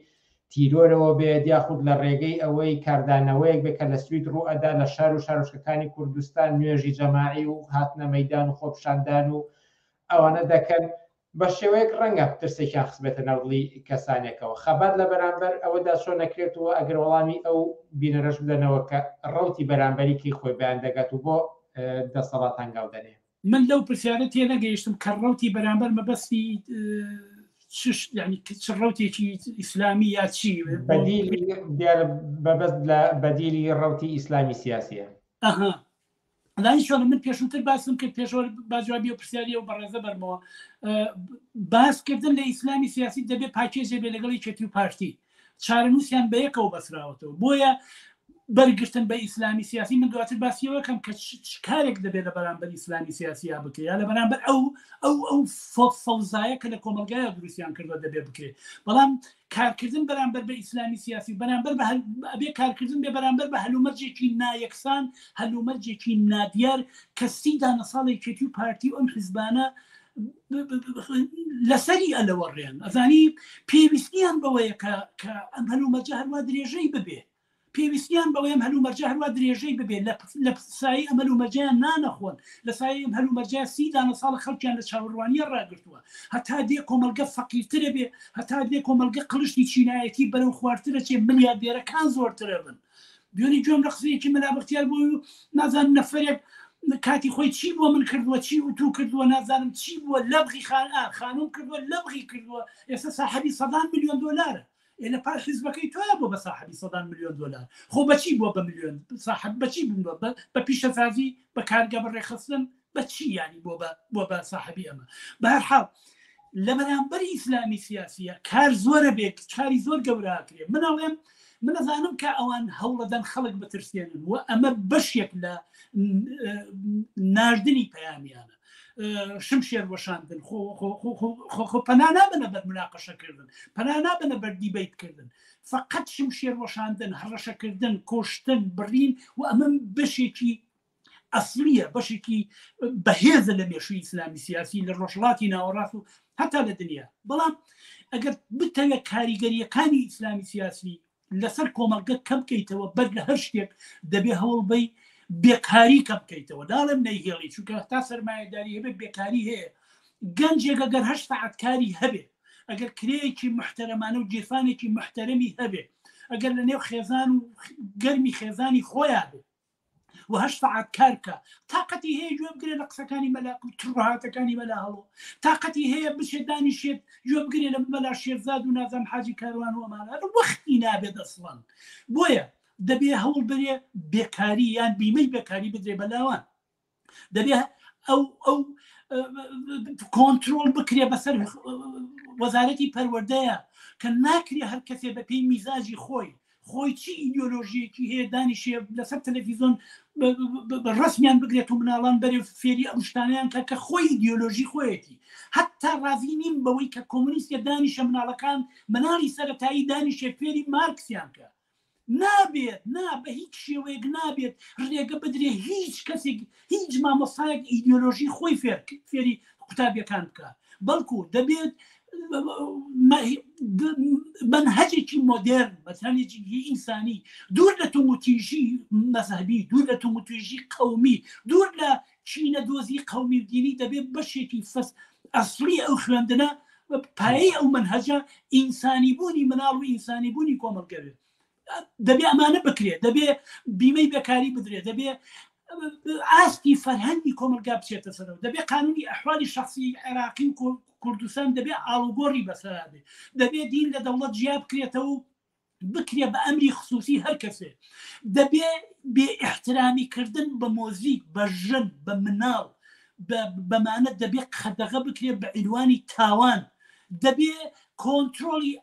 تیرۆرەوە بێت یاخود لە ڕێگەی ئەوەی کاردانەوەیەک بێت کە لە سوید ڕوو ئەدا لە شار و شارۆچکەکانی کوردستان نوێژی جەماعی و هاتنە مەیدان و خۆپیشاندان و ئەوانە دەکەن بە شێوەیەک ڕەنگە ترسێکیان خستبێتە ناو دڵی کەسانێکەوە. خەبات لە بەرامبەر ئەوەدا چۆن ئەکرێت و ئەگەر وەڵامی ئەو بینەرەش بدەنەوە کە ڕەوتی بەرامبەری کەی خۆی بەیان دەگات و بۆ دەسەڵات هەنگاو دەنێ؟ من لەو پرسیارە تێنەگەیشتم کە ڕەوتی بەرامبەر مەبەستی چ یعنی چ ڕەوتێکی ئیسلامی یا چی؟ بەدیلی دیارە مەبەست لە بەدیلی ڕەوتی ئیسلامی سیاسیە. ئەها لای چۆن من پێشووتر باسم کرد پێشەوە باجوابی و پرسیاری و بەڕێزە بەرمەوە باسکردن لە ئیسلامی سیاسی دەبێت پاکێجێ بێ لەگەڵ یەکێتی و پارتی چارەنووسیان بە یەکەوە بەسراوەتەوە بۆیە بەرگرتن بە ئیسلامی سیاسی من دواتر باسیەوە کەم کە کارێک دەبێت لە بەرامبەر ئیسلامی سیاسیا بکرێت یا لە بەرامبەر ئەو ئەو ئەو فەوزایە کە لە کۆمەلگایە دروستیان کردوە دەبێت بکرێت بەڵام کارکردن بەرامبەر بە ئیسلامی سیاسی و بەرامبەر بە ئەبێ کارکردن بێ بەرامبەر بە هەلومەرجێکی نایەکسان هەلومەرجێکی نادیار کە سی دانە ساڵ یەکێتی و پارتی و ئەم حزبانە لەسەری ئەلەوەڕێن ئەزانی پێویستیان بەوەیە کە کە ئەم هەلومەرجە هەروە درێژەی ببێ پێویستیان بەوەیە ئەم هەلومەرجە هەروا درێژەی ببێت، لە سایەی ئەم هەلومەرجەیان نانەخۆن، لە سایەی ئەم هەلومەرجە سی دانە ساڵە خەڵکیان لە چاوەڕوانییە ڕاگرتووە، هەتا دێ کۆمەڵگە فەقیرترە بێ، هەتا دێ کۆمەڵگە قڵشتی چینایەتی بەرەو خوارترە چێ، ملیاردێرەکان زۆرترە بن. دوێنێ گوێم لە قسەیەکی مەلا بەختیار بوو و نازانم نەفەرێک کاتی خۆی چی بۆ من کردووە، چی وتوو کردووە، نازانم چی بووە، لەبغی خان ئا خانوم کردووە، لەبغی کردووە، ئێستا ساحەبی سەدان ملیۆن دۆلارە. ئێ لە پاش حیزبەکەی تۆیا بۆ بە ساحەبی سەدان ملیۆن دۆلار خۆ بەچی بووە بە ملیۆن ساحەب بەچی بووە بە بە پیشەسازی بە کارگە بە ڕێکخستن بە چی یانی بۆ بە بۆ بە ساحەبی ئەمە بە هەر حاڵ لە بەرامبەر ئیسلامی سیاسیە کار زۆرە بێت کاری زۆر گەوراکرێ من ئەڵێم من ئەزانم کە ئەوان هەوڵەدەن خەڵک بترسێنن و ئەمە بەشێک لە ناردنی پەیامیانە شمشێر وەشاندن خۆ پەنا نابنە بەر مناقەشەکردن پەنا نابنە بەر دیبیت کردن فقط شمشێر وەشاندن هەڕەشەکردن کوشتن بڕین و ئەمە بەشێکی ئەسلیە بەشێکی بەهێزە لە مێشوی ئیسلامی سیاسی لە ڕۆژهەڵاتی ناوەڕاست و هەتا لە دنیا بەڵام ئەگەر بتەوێت کاریگەریەکانی ئیسلامی سیاسی لەسەر کۆمەڵگە کەم بکەیتەوە بەر لە هەر شتێک دەبێ هەوڵ بەی بێکاری کەم بکەیتەوە ناڵێم نەیهێڵی چونکە تا سەرمایەداری هەبێت بێکاری هەیە گەنجێک ئەگەر هەشت سەعات کاری هەبێ ئەگەر کرێیەکی محتەرەمانە و گیرفانێکی محتەرەمی هەبێ ئەگەر لە نێو خێزان و گەرمی خێزانی خۆیان بێ و هەشت سەعات کار بکە تاقەتی هەیە گوێ بگرێ لە قسەکانی مەلا تڕهاتەکانی مەلا هەڵۆ تاقەتی هەیە بچێت دانیشێت گوێ بگرێ لە مەلا شێرزاد و نازم حاجی کاروان و ئەمانە وەختی نابێت ئەسڵەن بۆیە دەبێ هەوڵ برێ بێکاری یان بیمەی بێکاری بدرێ بە لاوان دەبێ ئەو ئەو کۆنتترۆل بکرێ بەسەر وەزارەتی پەروەردەیە کە ناکرێ هەر کەسێ بە پێی میزاجی خۆی. خۆی چی ئیدیۆلۆژیەکی هەیە دانیشێ لەسەر تەلەفیزۆن بە ڕسمیان بگرێت و مناڵان بەرێ فێری ئەم شتانیان کە کە خۆی ئیدیۆلۆژی خۆیەتی. حتا ڕازی نیم بەوەی کە کۆمۆنیستە دانیشە مناڵەکان مناڵی سەتایی دانیشێ فێری مارکسیان کە. نابێت، نا بە هیچ شێوەیەک نابێت ڕێگە بدرێ هیچ کەسێک هیچ مامۆستایەک ئیدیۆلۆژی خۆی فێر فێری قوتابیەکان بکە، بەڵکو دەبێت مەنهەجێکی مۆدێرن، مەنهەجێکی ئینسانی دوور لە توندوتیژی مەزهەبی، دوور لە توندوتیژی قەومی، دوور لە چینە دۆزی قەومی و دینی، دەبێت بەشێکی فەس ئەسڵی ئەو خوێندنە پایەی ئەو مەنهەجە ئینسانی بوونی مناڵ و ئینسانی بوونی کۆمەڵگە بێت. دەبێ ئەمانە بکرێت، دەبێ بیمەی بێکاری بدرێت، دەبێ ئاستی فەرهەنگی کۆمەلگا بچێتە سەرەوە، دەبێ قانونی ئەحوالی شخصی عێراقی و کوردستان دەبێ ئاڵوگۆڕی بەسەرا بێ، دەبێ دین لە دەوڵەت جیا بکرێتەوە و بکرێ بە ئەمری خصوصی هەر کەسێ، دەبێ بێ ئیحترامی کردن بە مۆزیک، بە ژن، بە مناڵ، بەمانە دەبێ قەدەغە بکرێ بە عینوانی تاوان، دەبێ کۆنترۆڵی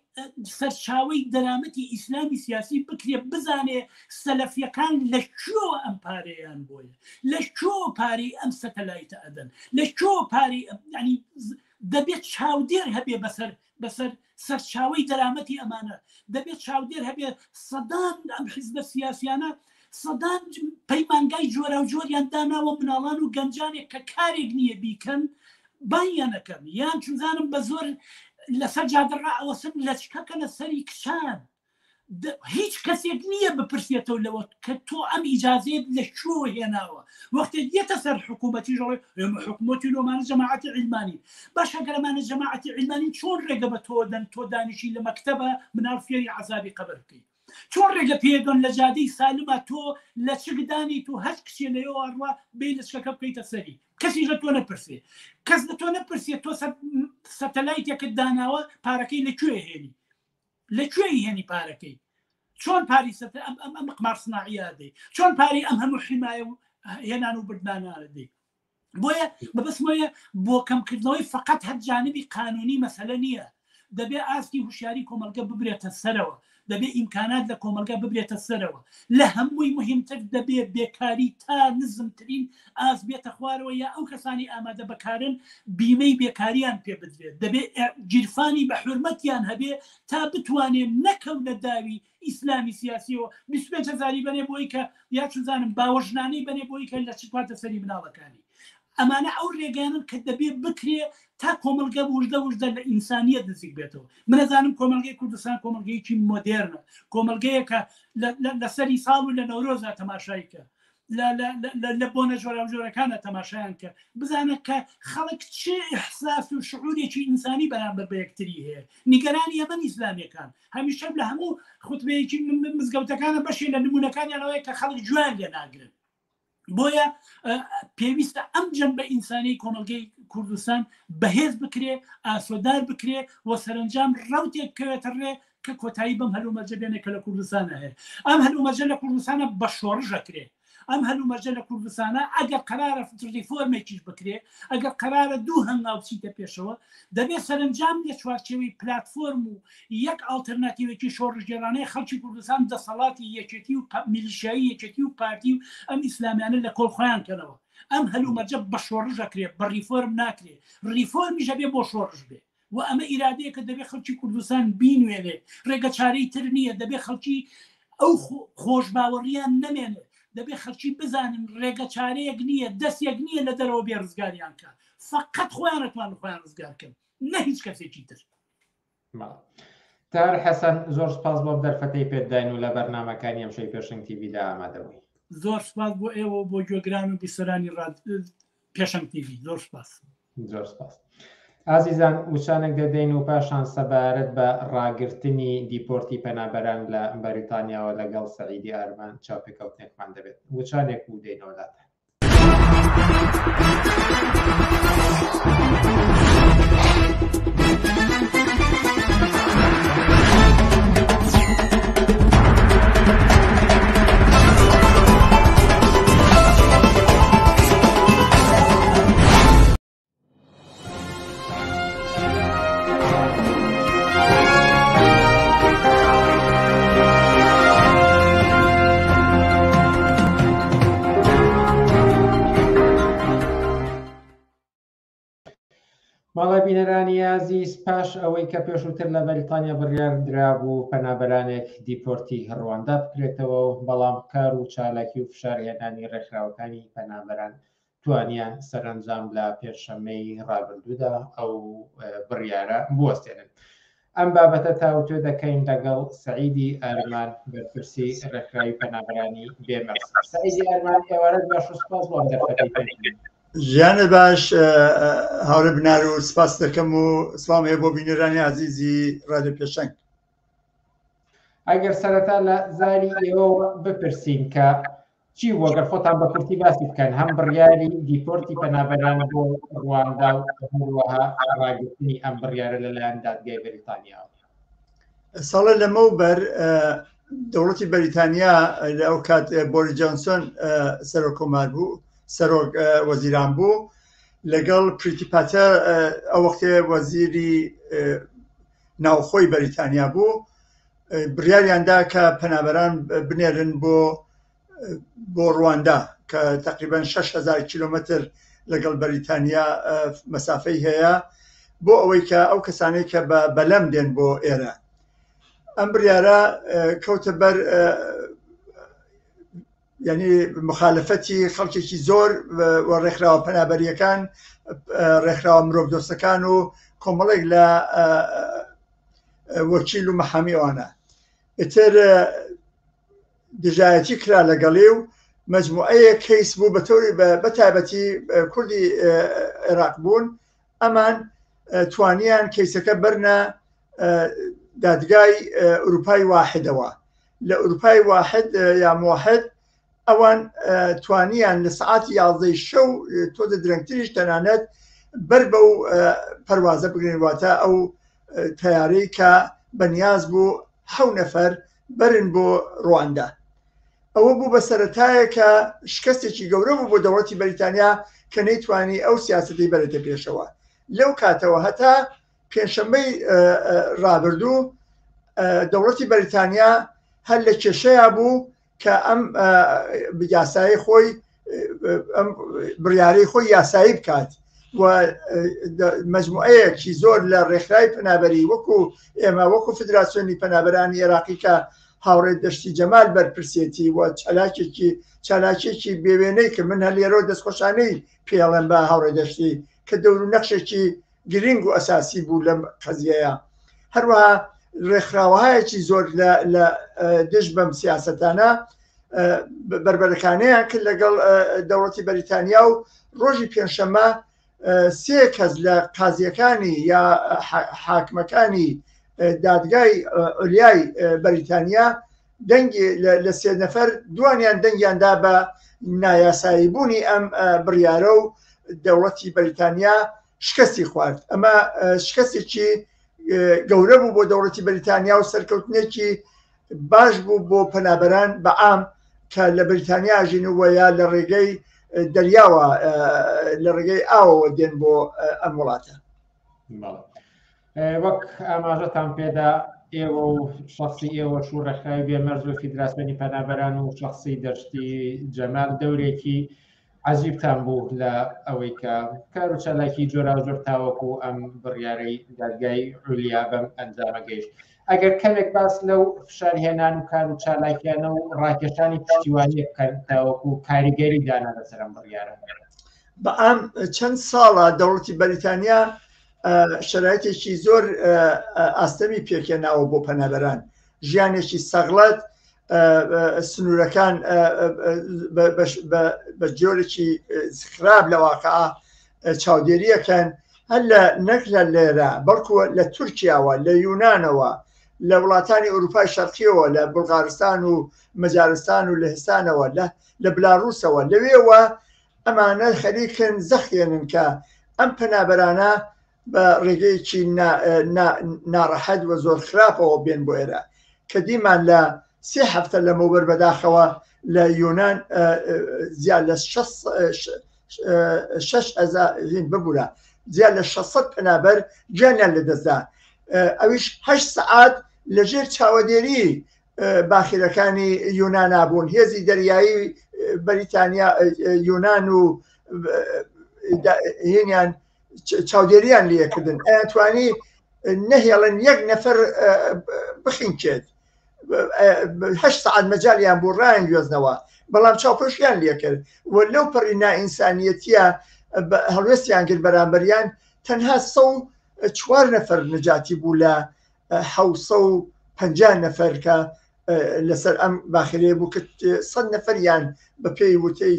سەرچاوەی دەرامەتی ئیسلامی سیاسی بکرێ، بزانێ سەلەفیەکان لە کوێوە ئەم پارەیان بۆیە، لە کوێوە پارەی ئەم سەتەلایتە ئەدەن، لە کوێوە پارەی ئەم، یعنی دەبێت چاودێر هەبێ بەسەر بەسەر سەرچاوەی دەرامەتی ئەمانە، دەبێت چاودێر هەبێ. سەدان ئەم حیزبە سیاسیانە سەدان پەیمانگای جۆراوجۆریان داناوە، مناڵان و گەنجانێک کە کارێک نییە بیکەن بانیانەکەن، یان چوزانم بە زۆر لەسەر جادە ڕائەوەسن لەچکەکەنە سەری کچان. هیچ کەسێک نییە بپرسێتەوە لەوە کە تۆ ئەم ئیجازەیەت لە کوێوە هێناوە. وەختێک یەتە سەر حکوومەتی ژەڵێ ئێمە حکوومەتی لۆمانە جەماعەتی عیلمانی. باشە گەر ئەمانە جەماعەتی عیلمانی چۆن ڕێگە بە تۆ دەن تۆ دانیشی لە مەکتەبە مناڵ فێری عەزابی قەبر بکەی؟ چۆن ڕێگە پێدەن لە جادەی سالما تۆ لەچک دانی تو هەچ کچێ لەوێوە ئەڕوا بێی لەچکەکە بکەیتە سەری؟ کەسیش لە تۆ نەپرسێ، کەس لە تۆ نەپرسێ تۆ سەتەلایتێکت داناوە پارەکەی لە کوێ هێنی؟ لە کوێ هێنی پارەکەی؟ چۆن پاری سەتە ئەم ئەم ئەم قمار سناعیە دەی؟ چۆن پاری ئەم هەموو حیمایە و هێنان و بردنانە دەی؟ بۆیە مەبەستمەوەیە بۆ کەمکردنەوەی فقط هەر جانبی قانونی مەسەلە نییە، دەبێ ئاستی هوشیاری کۆمەڵگە ببرێتە سەرەوە، دەبێ ئیمکانات لە کۆمەڵگە ببرێتە سەرەوە، لە هەمووی مهمتر دەبێ بێکاری تا نزمترین ئاست بێتە خوارەوە، یا ئەو کەسانی ئامادە بەکارن بیمەی بێکاریان پێ بدرێت، دەبێ گیرفانی بە حورمەتیان هەبێ تا بتوانێ نەکەونە داوی ئیسلامی سیاسیەوە، 25 هەزاری بەنێ بۆی کە یا چوزانم باوەژنانەی بەنێ بۆی کە لە چ باتە سەری مناڵەکانی. ئەمانە ئەو ڕێگانن کە دەبێ بکرێ تا کۆمەڵگە وردە وردە لە ئینسانیەت نزیک بێتەوە. من ئەزانم کۆمەڵگەی کوردستان کۆمەڵگەیەکی مۆدێرنە، کۆمەڵگەیەکە لە سەری ساڵ و لە نەورۆزا تەماشای کە، لە بۆنە جۆراوجۆرەکانە تەماشایان کە، بزانە کە خەڵک چ ئیحساس و شعورێکی ئینسانی بەرامبەر بە یەکتری هەیە. نیگەرانی ئەمەن ئیسلامیەکان هەمیشە لە هەموو خوتبەیەکی مزگەوتەکانە بەشێ لە نمونەکانیان ئەوەیە کە خەڵک گوێیان لێ ناگرن. بۆیە پێویستە ئەم جەنبە ئینسانی کۆمەڵگەی کوردستان بەهێز بکرێ، ئاسۆدار بکرێ و سەرەنجام ڕەوتێک بکەوێتە ڕێ کە کۆتایی بەم هەلومەرجە بێنێ کە لە کوردستانە هەیە. ئەم هەلومەرجە لە کوردستانە بە شۆڕش ئەکرێ. ئەم هەلومەرجە لە کوردستانە ئەگەر قەرارە ڕیفۆرمێکیش بکرێ، ئەگەر قەرارە دوو هەنگاو بچیتە پێشەوە، دەبێ سەرەنجام لە چوارچێوەی پلاتفۆرم و یەک ئاڵتەرناتیڤێکی شۆڕشگێڕانەی خەڵکی کوردستان دەسەڵاتی یەکێتی و میلیشیایی یەکێتی و پارتی و ئەم ئیسلامیانە لە کۆڵ خۆیان کەنەوە. ئەم هەلومەرجە بە شۆڕش ئەکرێ، بە ڕیفۆرم ناکرێ. ڕیفۆرمیش ئەبێ بۆ شۆڕش بێ و ئەمە ئیرادەیەکە دەبێ خەڵکی کوردستان بینوێنێ، ڕێگە چارەی تر نییە. دەبێ خەڵکی ئەو خۆشباوەڕیان نەمێنێ، دەبێ خەڵکی بزانن ڕێگە چارەیەک نییە، دەستێک نییە لە دەرەوە بێ ڕزگاریان کە، فقط خۆیان ئەتوانن خۆیان ڕزگار کەن، نە هیچ کەسێکی تر. تار حەسەن، زۆر سپاس بۆ دەرفەتەی پێت داین و لە بەرنامەکانی ئەمشەوی پێشەنگ تیڤیدا ئامادە بووی. زۆر سپاس بۆ ئێوە و بۆ گوێگران و بیسەرانی پێشەنگ تیڤی. زۆر سپاس. زۆر سپاس. ئازیزان وچانێک دەدەین و پاشان سەبارەت بە ڕاگرتنی دیپۆرتی پەنابەران لە بەریتانیاوە لەگەڵ سەعیدی ئارمان چاوپێکەوتنێکمان دەبێت. وچانێک و دێینەوە لاتان. بەڵێ بینەرانی ئازیز، پاش ئەوەی کە پێشووتر لە بەریتانیا بڕیار درابوو پەنابەرانێک دیپۆرتی ڕواندا بکرێتەوە و بەڵام کار و چالاکی و فشارهێنانی ڕێکخراوەکانی پەنابەران توانیان سەرەنجام لە پێنجشەممەی ڕابردوودا ئەو بڕیارە بوەستێنن. ئەم بابەتە تاوتوێ دەکەین لەگەڵ سەعیدی ئەرمان بەرپرسی ڕێکخراوی پەنابەرانی بێمەرز. سەعیدی ئەرمان ئێوارەت باش و سپاس بۆ ئەم دەرفەتەی پێ. ژیانت باش هاوڕێ بنار و سپاس دەکەم و سڵام هەیە بۆ بینەرانی ئازیزی ڕادیۆ پێشەنگ. ئەگەر سەرەتا لە زاری ئێوەوە بپرسین کە چی بوو گەر خۆتان بە کورتی باسی بکەن هەم بڕیاری دیپۆرتی پەنابەران بۆ ڕواندا و هەروەها ڕاگرتنی ئەم بڕیارە لەلایەن دادگای بەریتانیاوە. ساڵە لەمەو بەر دەوڵەتی بەریتانیا لە ئەو کات بۆری جۆنسۆن سەرۆک کۆمار بوو سەرۆک وەزیران بوو لەگەڵ پریتی پاتە ئەو وەختێ وەزیری ناوخۆی بەریتانیا بوو بڕیاریان دا کە پەنابەران بنێرن بۆ بۆ ڕواندا کە تقریبان 6000 کیلومتر لەگەڵ بەریتانیا مەسافەی هەیە بۆ ئەوەی کە ئەو کەسانەی کە بە بەلەم دێن بۆ ئێرە ئەم بڕیارە کەوتە بەر یعنی مخالفەتی خەڵکێکی زۆر و ڕێکخراوە پەنابەریەکان ڕێکخراوە مرۆڤدۆستەکان و کۆمەڵێک لە وەکیل و مەحامی ئەوانە ئیتر دژایەتی کرا لەگەڵی و مجموعەیە کەیس بوو بە تۆری بە تایبەتی کوردی عێراق بوون ئەمان توانیان کەیسەکە بەرنە دادگای ئەوروپای واحدەوە لە ئەوروپای واحد یا موحد ئەوان توانیان لە سعاتی یازدەی شەو تۆزە درەنگتریش تەنانەت بەر بەو پەروازە بگرن واتە ئەو تەیارەی کە بەنیاز بوو حەو نەفەر بەرن بۆ ڕواندا ئەوە بوو بە سەرەتایە کە شکستێکی گەورە بوو بۆ دەوڵەتی بەریتانیا کە نەیتوانی ئەو سیاسەتی بەرێتە پێشەوە لەو کاتەوە هەتا پێنجشەممەی ڕابردوو دەوڵەتی بەریتانیا هەر لە کێشەیە بوو کە ئەم یاسایی خۆی ئەم بڕیارەی خۆی یاسایی بکات و مجموعەیەکی زۆر لە ڕێکخراوی پەنابەری وەکو ئێمە وەکو فدراسیۆنی پەنابەرانی عێراقی کە هاوڕێ دەشتی جەمال بەرپرسێتی و چالاکێکی چالاکێکی بێوێنەی کە من هەر لێرەوە دەستخۆشانەی پێڵێم بە هاوڕێ دەشتی کە دەور و نەخشێکی گرنگ و ئەساسی بوو لەم قەزیەیە هەروەها ڕێکخراوەهایەکی زۆر لە دژ بەم سیاستانە بەربەرەکانیان کرد لەگەڵ دەوڵەتی بەریتانیا و ڕۆژی پێنجشەممە سێ کەس لە قازیەکانی یا حاکمەکانی دادگای عولیای بەریتانیا دەنگی لە سێ نەفەر دوانیان دەنگیان دا بە نایاسایی بوونی ئەم بڕیارە و دەوڵەتی بەریتانیا شکستی خوارد ئەمە شکستێکی گەورە بوو بۆ دەوڵەتی بەریتانیا و سەرکەوتنێکی باش بوو بۆ پەنابەران بە عام کە لە بریتانیا ژین و یا لە ڕێگەی دەریاوە لە ڕێگەی ئاوەوە دێن بۆ ئەم وڵاتە. وەک ئاماژەتان پێدا ئێوە و شخصی ئێوە و ڕێکخراوی بێمەرز و فیدراسیۆنی پەنابەران و شخصی دەشتی جەمال دەورێکی عەجیبتان بوو لە ئەوەی کە کار و چالاکی جۆراوجۆر تاوەکو ئەم بڕیارەی دادگای عولیا بەم ئەنجامە گەیشت. ئەگەر کەمێک باس لەو فشارهێنان و کار و چالاکیانە و ڕاکێشانی پشتیوانیە بکەن تاوەکو کاریگەری دانا لەسەر ئەم بڕیارە. بەئام چەند ساڵە دەوڵەتی بەریتانیا شەرایتێکی زۆر ئاستەمی پێکهێناوە بۆ پەنابەران، ژیانێکی سەغڵەت سنوورەکان بە جۆرێکی خراپ لە واقع چاودێریەکەن هەر لە نەک لە لێرە بەڵکو لە تورکیاوە لە یونانەوە لە وڵاتانی ئەوروپای شەرقیەوە لە بولغارستان و مەجارستان و لەهستانەوە لە لە بلاروسەوە لەوێوە ئەمانە خەریکن زەخێنن کە ئەم پەنابەرانە بە ڕێگەیەکی ناڕەحەت و زۆر خراپەوە بێن بۆ ئێرە کە دیمان لە سێ هەفتە لەمەوبەر بەداخەوە لە یۆناان زیاد لە 6 ببوورە زیاد لە 600 پەنابەر گیانیان لەدەستدا ئەویش هەشت سەعات لەژێر چاوەدێری باخیرەکانی یونانا بوون هێزی دەریایی بەریتانیا یونان و هینیان چاودێریان لێکردن ئەیانتوانی نەهێڵن یەک نەفەر بخینکێت هه سەعات مەجالیان بوو ڕایان گوێزنەوە بەڵام چاوپۆشیان لێکرد و لەو پەڕی نائینسانیەتیە هەڵوێستیان کرد بەرامبەریان تەنها سە چوار نەفەر نەجاتی بوو لە 750 نەفەر کە لەسەر ئەم باخرەیە بوو کە سەد نەفەریان بە پێی وتەی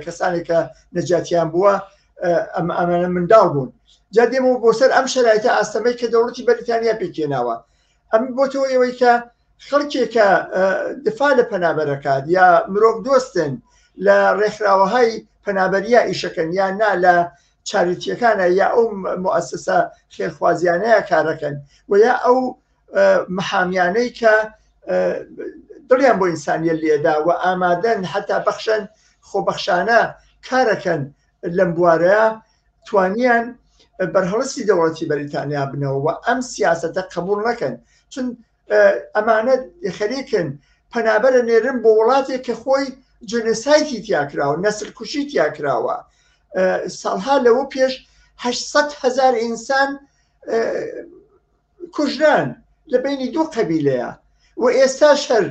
کەسانێک کە نەجاتیان بووە ئەم ئەمانە منداڵ بوون جا دێمەوە بۆ سەر ئەم شەرایتە ئاستەمەی کە دەوڵەتی بەریتانیا پێکێناوە ئەم بۆتەوە ئەوەی کە خەڵکێکە دفاع لە پەنابەرەکات یا مرۆڤ دۆستن لە ڕێکخراوەهای پەنابەریە ئیشەکەن یا نا لە چاریتیەکانە یا ئەو موسسە خێرخوازیانەیە کارەکەن و یا ئەو محامیانەی کە دڵیان بۆ ئینسانیە لێدا و ئامادەن حتا بەخشن خۆبەخشانە کارەکەن لەم بوارەیە توانیان بەرهەڵستی دەوڵەتی بەریتانیا بنەوە و ئەم سیاسەتە قبول نەکەن چون ئەمانە خەریکن پەنابەرە نێرن بۆ وڵاتێک کە خۆی جنسایتی تیا کراوە نەسل کوشی تیا کراوە ساڵها لەوە پێش 800 هزار ئینسان کوژران لە بینی دوو قەبیلەیە و ئێستاش هەر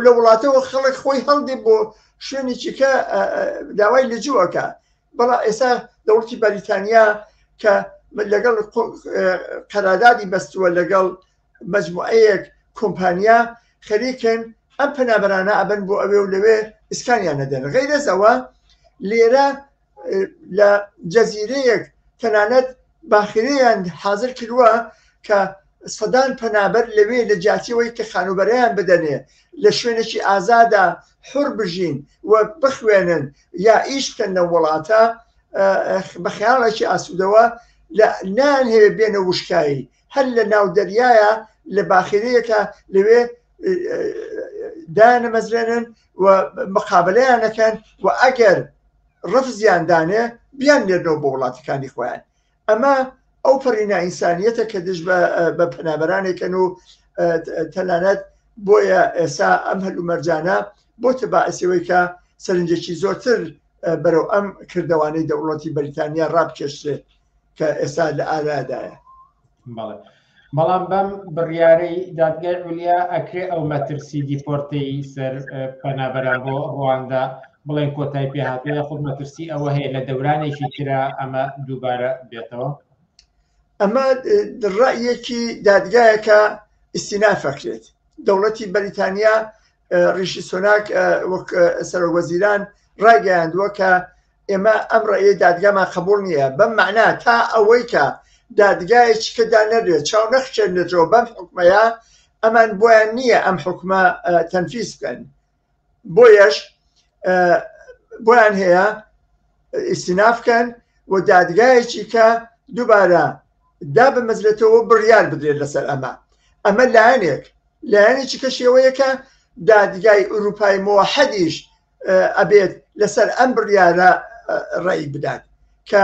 لە وڵاتەوە خەڵک خۆی هەڵدێ بۆ شوێنێکی کە داوای لەجووەکە بەڵام ئێستا دەوڵەتی بەریتانیا کە لەگەڵ قەرادادی بەستووە لەگەڵ مجموعەیەک کۆمپانیا خەریکن ئەم پەنابەرانە ئەبن بۆ ئەوێ و لەوێ ئیسکانیان نەدەن غەیرەزەوە لێرە لە جەزیرەیەک تەنانەت باخیرەیان حازر کردووە کە سەدان پەنابەر لەوێ لە جیاتیەوەی کە خانوبەرەیان بدەنێ لە شوێنێکی ئازادا حور بژین و بخوێنن یا ئیش بکەن لە وڵاتە بە خەیاڵێکی ئاسوودەوە لە نان هەیە بێنە وشکایی هەر لە ناو دەریایە لە باخیرەیەکە لەوێ دایانەمەزرێنن و مقابلەیان نەکەن و ئەگەر ڕفزیان دانێ بیان نێرنەوە بۆ وڵاتەکانی خۆیان ئەمە ئەو پەڕی نائینسانیەتە کە دژ بە پەنابەرانێکن و تەنانەت بۆیە ئێسا ئەم هەلومەرجانە بۆتە باعسەوەی کە سەرنجێکی زۆرتر بەرەو ئەم کردەوانەی دەوڵەتی بەریتانیا ڕابکێشرێت کە ئێستا لە ئارادایە. بەڵێ بەڵام بەم بڕیارەی دادگای عولیا ئەکرێ ئەو مەترسی دیپۆرتەی سەر پەنابەران بۆ ڕواندا بڵێن کۆتای پێهاتوە یاخود مەترسی ئەوە هەیە لە دەورانێکی ترا ئەمە دووبارە بێتەوە؟ ئەمە ڕەئیەکی دادگایەکە ئیستیناف ئەکرێت دەوڵەتی بەریتانیا ڕیشی سۆناک وەک سەرۆک وەزیران ڕایگەیاندووە کە ئێمە ئەم ڕێی دادگامان قبول نییە بەم مەعنا تا ئەوەی کە دادگایەکی کە دانەرێت چاو نەخشێنێتەوە بەم حکومەیە ئەمان بۆیان نییە ئەم حکومە تەنفیز بکەن بۆیەش بۆیان هەیە ئیسیناف بکەن و دادگایەکی کە دووبارە دابمەزرێتەوە بڕیار بدرێت لەسەر ئەمە ئەمە لایەنێک لایەنێکی کە شێوەیەکە دادگای ئوروپای مۆحەدیش ئەبێت لەسەر ئەم بڕیارە ڕێی بدات کە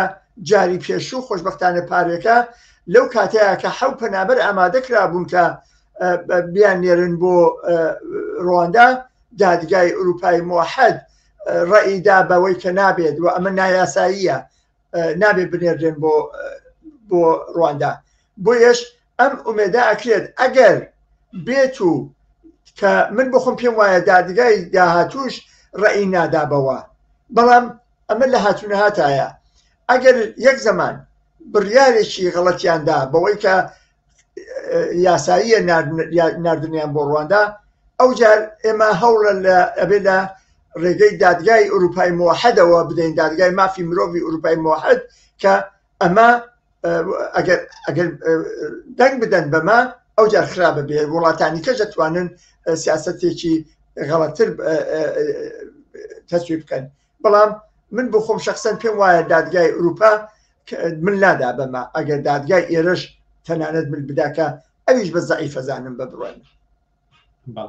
جاری پێشوو خۆشببختانە پارێکە لەو کاتەیە کە حەو پەنابەر ئامادە کرابوون کە بیان نێرن بۆ ڕواندا دادگای ئوروپای موحد ڕێیدا بەوەی کە نابێت و ئەمە نایاساییە نابێت بنێردرێن بۆ بۆ ڕواندا بۆیەش ئەم ئومێدە ئەکرێت ئەگەر بێت و کە من بخۆم پێم وایە دادگای داهاتوش ڕێی نادابەوە بەڵام ئەمە لە هاتوو نەهاتایە ئەگەر یەک زەمان بڕیارێکی غەڵەتیاندا بەوەی کە یاساییە ناردنیان بۆ ڕواندا ئەو جار ئێمە هەوڵە لە ئەبێ لە ڕێگەی دادگای ئوروپای موحدەوە بدەین دادگای مافی مرۆڤی ئوروپای موحد کە ئەمە ئەگەر ئەگەر دەنگ بدەن بەمە ئەو جار خراپە بێ وڵاتانی کەش دەتوانن سیاستێکی غەڵەتر تەسوی بکەن بەڵام من بۆ خۆم شخصەن پێم وایە دادگای ئوروپا من لادا بەمە ئەگەر دادگای ئێرەش تەنانەت مل بداکە ئەویش بە زەعیفەزانم بە بڕوای من.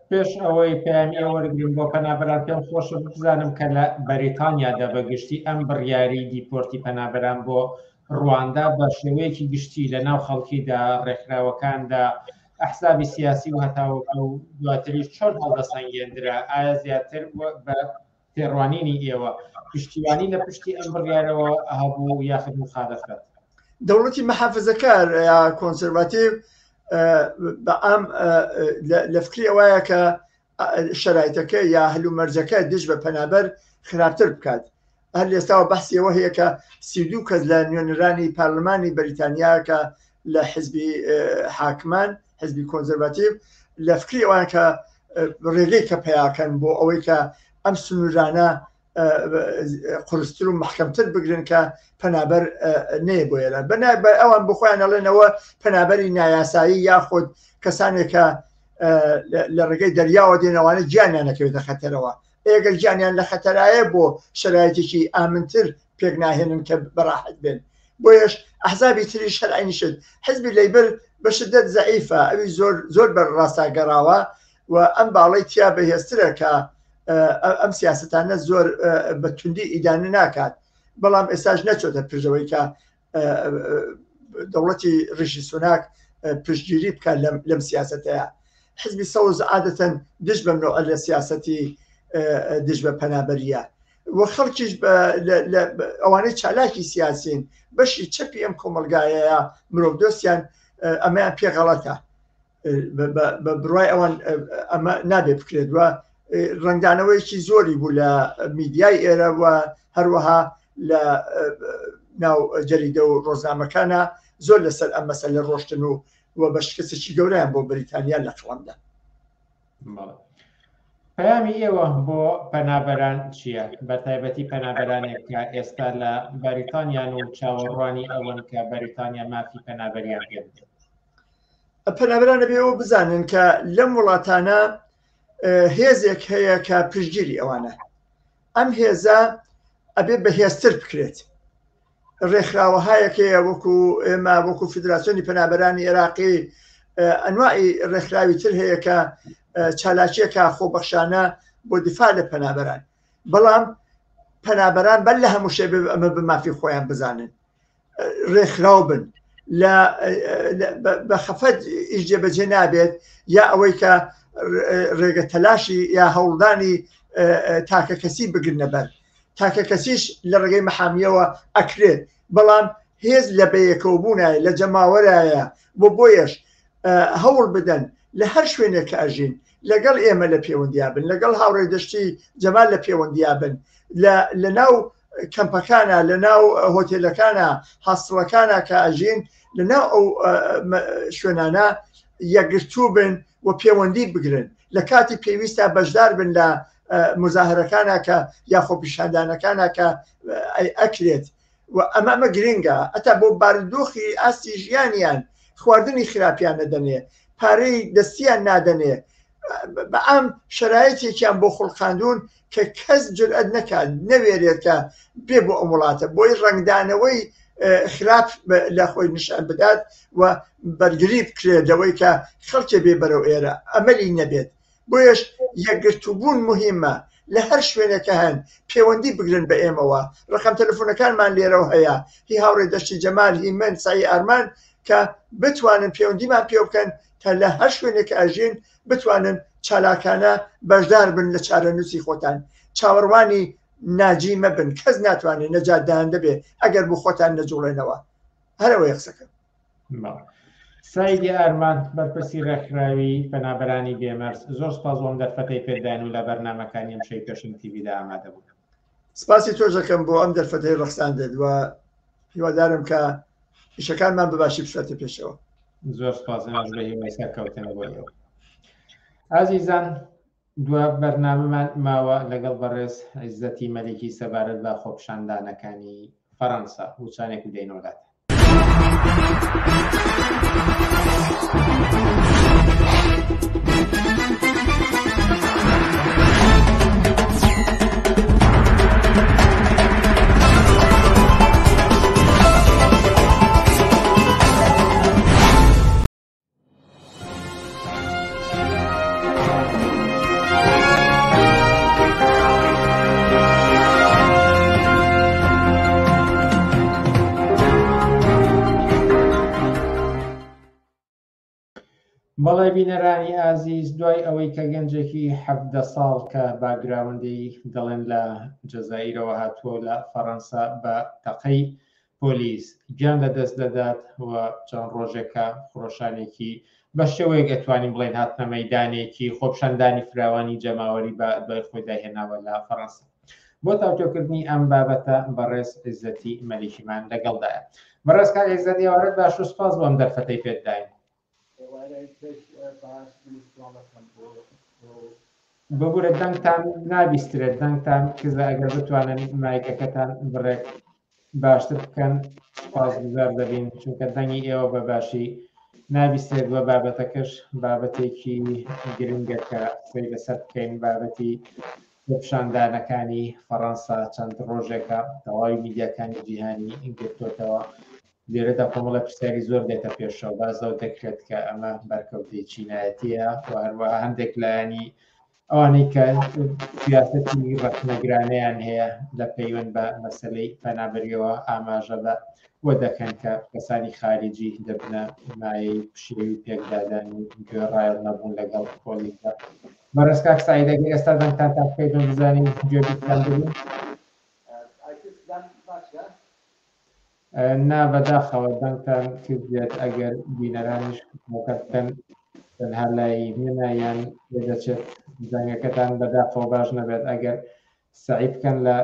پێش ئەوەی پەیامی وەرگرم بۆ پەنابەران پێم خۆشە بزانم کە لە بەریتانیادا بە گشتی ئەم بڕیاری دیپۆرتی پەنابەران بۆ ڕواندا بە شێوەیەکی گشتی لە ناو خەڵکیدا ڕێکخراوەکاندا ئەحزابی سیاسی و هەتاوەکو و دواتریش چۆن هەڵدەسەنگێندرا ئایا زیاتر بە تێڕوانینی ئێوە پشتیوانی لە پشتی ئەم بڕیارەوە هەبوو یاخود مخالفەت؟ دەوڵەتی مەحافزەکار یا کۆنسەرڤاتیڤ بە عام لە فکری ئەوایە کە شەرایتەکە یا هەلومەرجەکە دژ بە پەنابەر خراپتر بکات. هەر لێستاوە بەحسی ئەوە هەیە کە 32 کەس لە نوێنەرانی پارلمانی بەریتانیا کە لە حزبی حاکمان حزبی کۆنزەرڤاتیڤ لە فکری ئەوان کە ڕێگەی کە پیاکەن بۆ ئەوەی کە ئەم سنوورانە قورستر و محکەمتر بگرن کە پەنابەر نەیە بۆ ئێران بەنا ئەوان بۆ خۆیان ئەڵێنەوە پەنابەری نایاسایی یاخود کەسانێکە لە ڕێگەی دەریاوە دێنەوانە گیانیان نەکەوێتە خەتەرەوە ئێگەر گیانیان لە خەتەرایە بۆ شەرایتێکی ئامنتر پێک ناهێنن کە بەڕاحەت بێن بۆیەش ئەحزابی تریش هەر عەینی شت حزبی لەیبر بە شدەت زەعیفە ئەوی زۆر زۆر بەر ڕاستا گەڕاوە و ئەم باڵەی تیا بەهێزترە کە ئەم سیاستانە زۆر بە توندی ئیدانە ناکات بەڵام ئێستاش نەچۆتە پشتەوەی کە دەوڵەتی ڕیشی سوناک پشتگیری بکات لەم سیاستەیە حزبی سەوز عادەتەن دژ بەم نوعە لە سیاسەتی دژ بە پەنابەریە و خەڵکیش ئەوانەی چالاکی سیاسین بەشی چەپی ئەم کۆمەلگایەیە مرۆڤدۆستیان ئەمەیان پێ غەڵەتە بە بڕای ئەوان ئەمە نابێ بکرێت و ڕەنگدانەوەیەکی زۆری بوو لە میدیای ئێرە و هەروەها لە ناو جەریدە و ڕۆژنامەکانە زۆر لەسەر ئەم مەسەلە ڕۆشتن و و بە شکستێکی گەورەیان بۆ بریتانیا لە قەڵەمدا. پەیامی ئێوە بۆ پەنابەران چییە؟ بە تایبەتی پەنابەرانێک کە ئێستا لە بەریتانیان و چاوەڕوانی ئەوەن کە بەریتانیا مافی پەنابەریان پێ بدات. پەنابەران ئەبێ ئەوە بزانن کە لەم وڵاتانە هێزێک هەیە کە پشتگیری ئەوانە ئەم هێزە ئەبێ بەهێزتر بکرێت ڕێکخراوەهایەک هەیە وەکو ئێمە وەکو فیدراسیۆنی پەنابەرانی عێراقی ئەنواعی ڕێکخراوی تر هەیە کە چالاکیەکە خۆبەخشانە بۆ دیفاع لە پەنابەران بەڵام پەنابەران بەر لە هەموو شێ ئەمە بە مافی خۆیان بزانن ڕێکخراو بن لە بە خەفەت ئیش جێبەجێ نابێت یا ئەوەی کە ڕێگە تەلاشی یا هەوڵدانی تاکە کەسی بگرنە بەر تاکە کەسیش لە ڕێگەی مەحامیەوە ئەکرێت بەڵام هێز لە بەیەکەوبوونایە لە جەماوەرایە بۆ بۆیەش هەوڵ بدەن لە هەر شوێنێک کە ئەژین لەگەڵ ئێمە لە پەیوەندیا بن لەگەڵ هاوڕێ دەشتی جەمال لە پەیوەندیا بن لە ناو کەمپەکانە لە ناو هۆتێلەکانە هاستڵەکانە کە ئەژین لە ناو ئەو شوێنانە یەکگرتوو بن و پەیوەندی بگرن لە کاتی پێویستە بەشدار بن لە مزاهرەکانە کە یا خۆپیشاندانەکانە کە ئەکرێت و ئەمە ئەمە گرنگە ئەتا بۆ بارودۆخی ئاستی ژیانیان خواردنی خراپیان نەدەنێ پارەی دەستیان نادەنێ بە ئەم شرایطێکیان بۆ خوڵقاندون کە کەس جورئەت نەکات نەوێرێت کە بێ بۆ ئەم وڵاتە بۆی ڕەنگدانەوەی خراپ لە خۆی نیشان بدات و بەرگری بکرێت لەوەی کە خەڵکێ بێ بەرەو ئێرە ئەمەلی نەبێت بۆیەش یەکگرتووبوون موهیمە لە هەر شوێنێک کە هەن پێوەندی بگرن بە ئێمەوە ڕەقەم تەلەفۆنەکانمان لێرەوە هەیە هی هاوڕێ دەشتی جەمال هی من سەعی ئارمان کە بتوانن پێوەندیمان پێ بکەن تا لە هەر شوێنێک کە ئەژین بتوانن چالاکانە بەشدار بن لە چارەنووسی خۆتان چاوەڕوانی ناجی مەبن کەس ناتوانێت نەجاتدان دەبێ ئەگەر بۆ خۆتان نەجوڵێنەوە هەرەوەی قسەکەم. سەیدی ئارمان بەرپرسی ڕێکخراوی پەنابەرانی بێمەرز زۆر سپاس بۆم دەرفەتەی پێداین و لە بەرنامەکانی ئەم شەوی پێشەنگ تیڤیدا ئامادە بوون. سپاسی تۆش دەکەم بۆ ئەم دەرفەتەی ڕەخساندت و هیوادارم کە ئیشەکانمان بە باشی بچێتە پێشەوە. زۆر سپاس ئێمەش بە هیوای سەرکەوتن بۆ ئێوە. ئازیزان دوا بەرنامەمان ماوە لەگەڵ بەڕێز عیزەتی مەلیکی سەبارەت بە خۆپیشاندانەکانی فەرەنسا وچانێک و دێینەوە لاتان. بەڵێ بینەرانی ئازیز دوای ئەوەی کە گەنجێکی 17 ساڵ کە باگراوندی دەڵێن لە جەزائیرەوە هاتووە لە فەڕەنسا بە تەقەی پۆلیس گیان لە دەست دەدات و چەند ڕۆژێکە خرۆشانێکی بە شێوەیەک ئەتوانین بڵێن هاتنە مەدانێکی خۆپشاندانی فراوانی جەماوەری بە دوای خۆیدا هێناوە لە فەڕەنسا. بۆ تاوتوێکردنی ئەم بابەتە بەڕێز عیزەتی مەلیکیمان لەگەڵدایە. بەڕێز کاک عیزەت ئێوارەت باش و سپاس بۆ ئەم دەرفەتەی پێت داین. ببورە دەنگتان نابیسترێت دەنگتان کزە ئەگەر بتوانن مایکەکەتان بڕێک باشتر بکەن سوپاسگوزار دەبین چونکە دەنگی ئێوە بە باشی نابیستێت وە بابەتەکەش بابەتێکی گرنگە کە قسەی لەسەر بکەین بابەتی خۆپیشاندانەکانی فەڕەنسا چەند ڕۆژێکە تەواوی میدیاکانی جیهانی گرتۆتەوە لێرەدا کۆمەڵە پرسیاری زۆر دێتە پێشەوە باس لەوە دەکرێت کە ئەمە بەرکەوتەی چینایەتیە و هەروەها هەندێک لایەنی ئەوانەی کە سیاسەتی ڕەخنەگرانەیان هەیە لە پەیوەند بە مەسەلەی پەنابەریەوە ئاماژە بە وە دەکەن کە کەسانی خارجی دەبنە مایەی پشێوی پێکدادان و گوێڕایەڵ نەبوون لەگەڵ پۆلیسدا. بەڕێز کاک سەعید ئەگەر ئێستا دەنگتان تا بکەیتەوە بزانین گوێبیستان ببین. نا بەداخەوە دەنگتان کز دێت ئەگەر بینەرانیش مۆکەت بکەن تەنها لای منە یان پێدەچێت دەنگەکەتان بەداخەوە باش نەبێت ئەگەر سەعی بکەن لە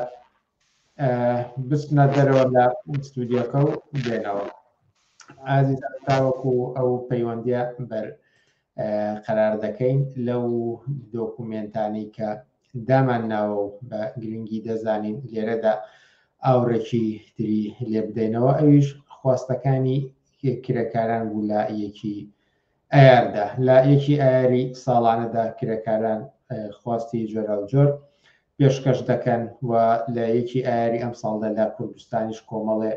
بچنە دەرەوە لە ستودیۆکە و بێنەوە ئازیزان تاوەکو ئەو پەیوەندیە بەر قەرار دەکەین لەو دۆکومێنتانەی کە دامان ناوە و بە گرنگی دەزانین لێرەدا ئاوڕێکی تری لێ بدەینەوە ئەویش خواستەکانی کرێکاران بوو لە یەکی ئایاردا لە یەکی ئایاری ساڵانەدا کرێکاران خواستی جۆراوجۆر پێشکەش دەکەن و لە یەکی ئایاری ئەم ساڵدا لە کوردستانیش کۆمەڵێ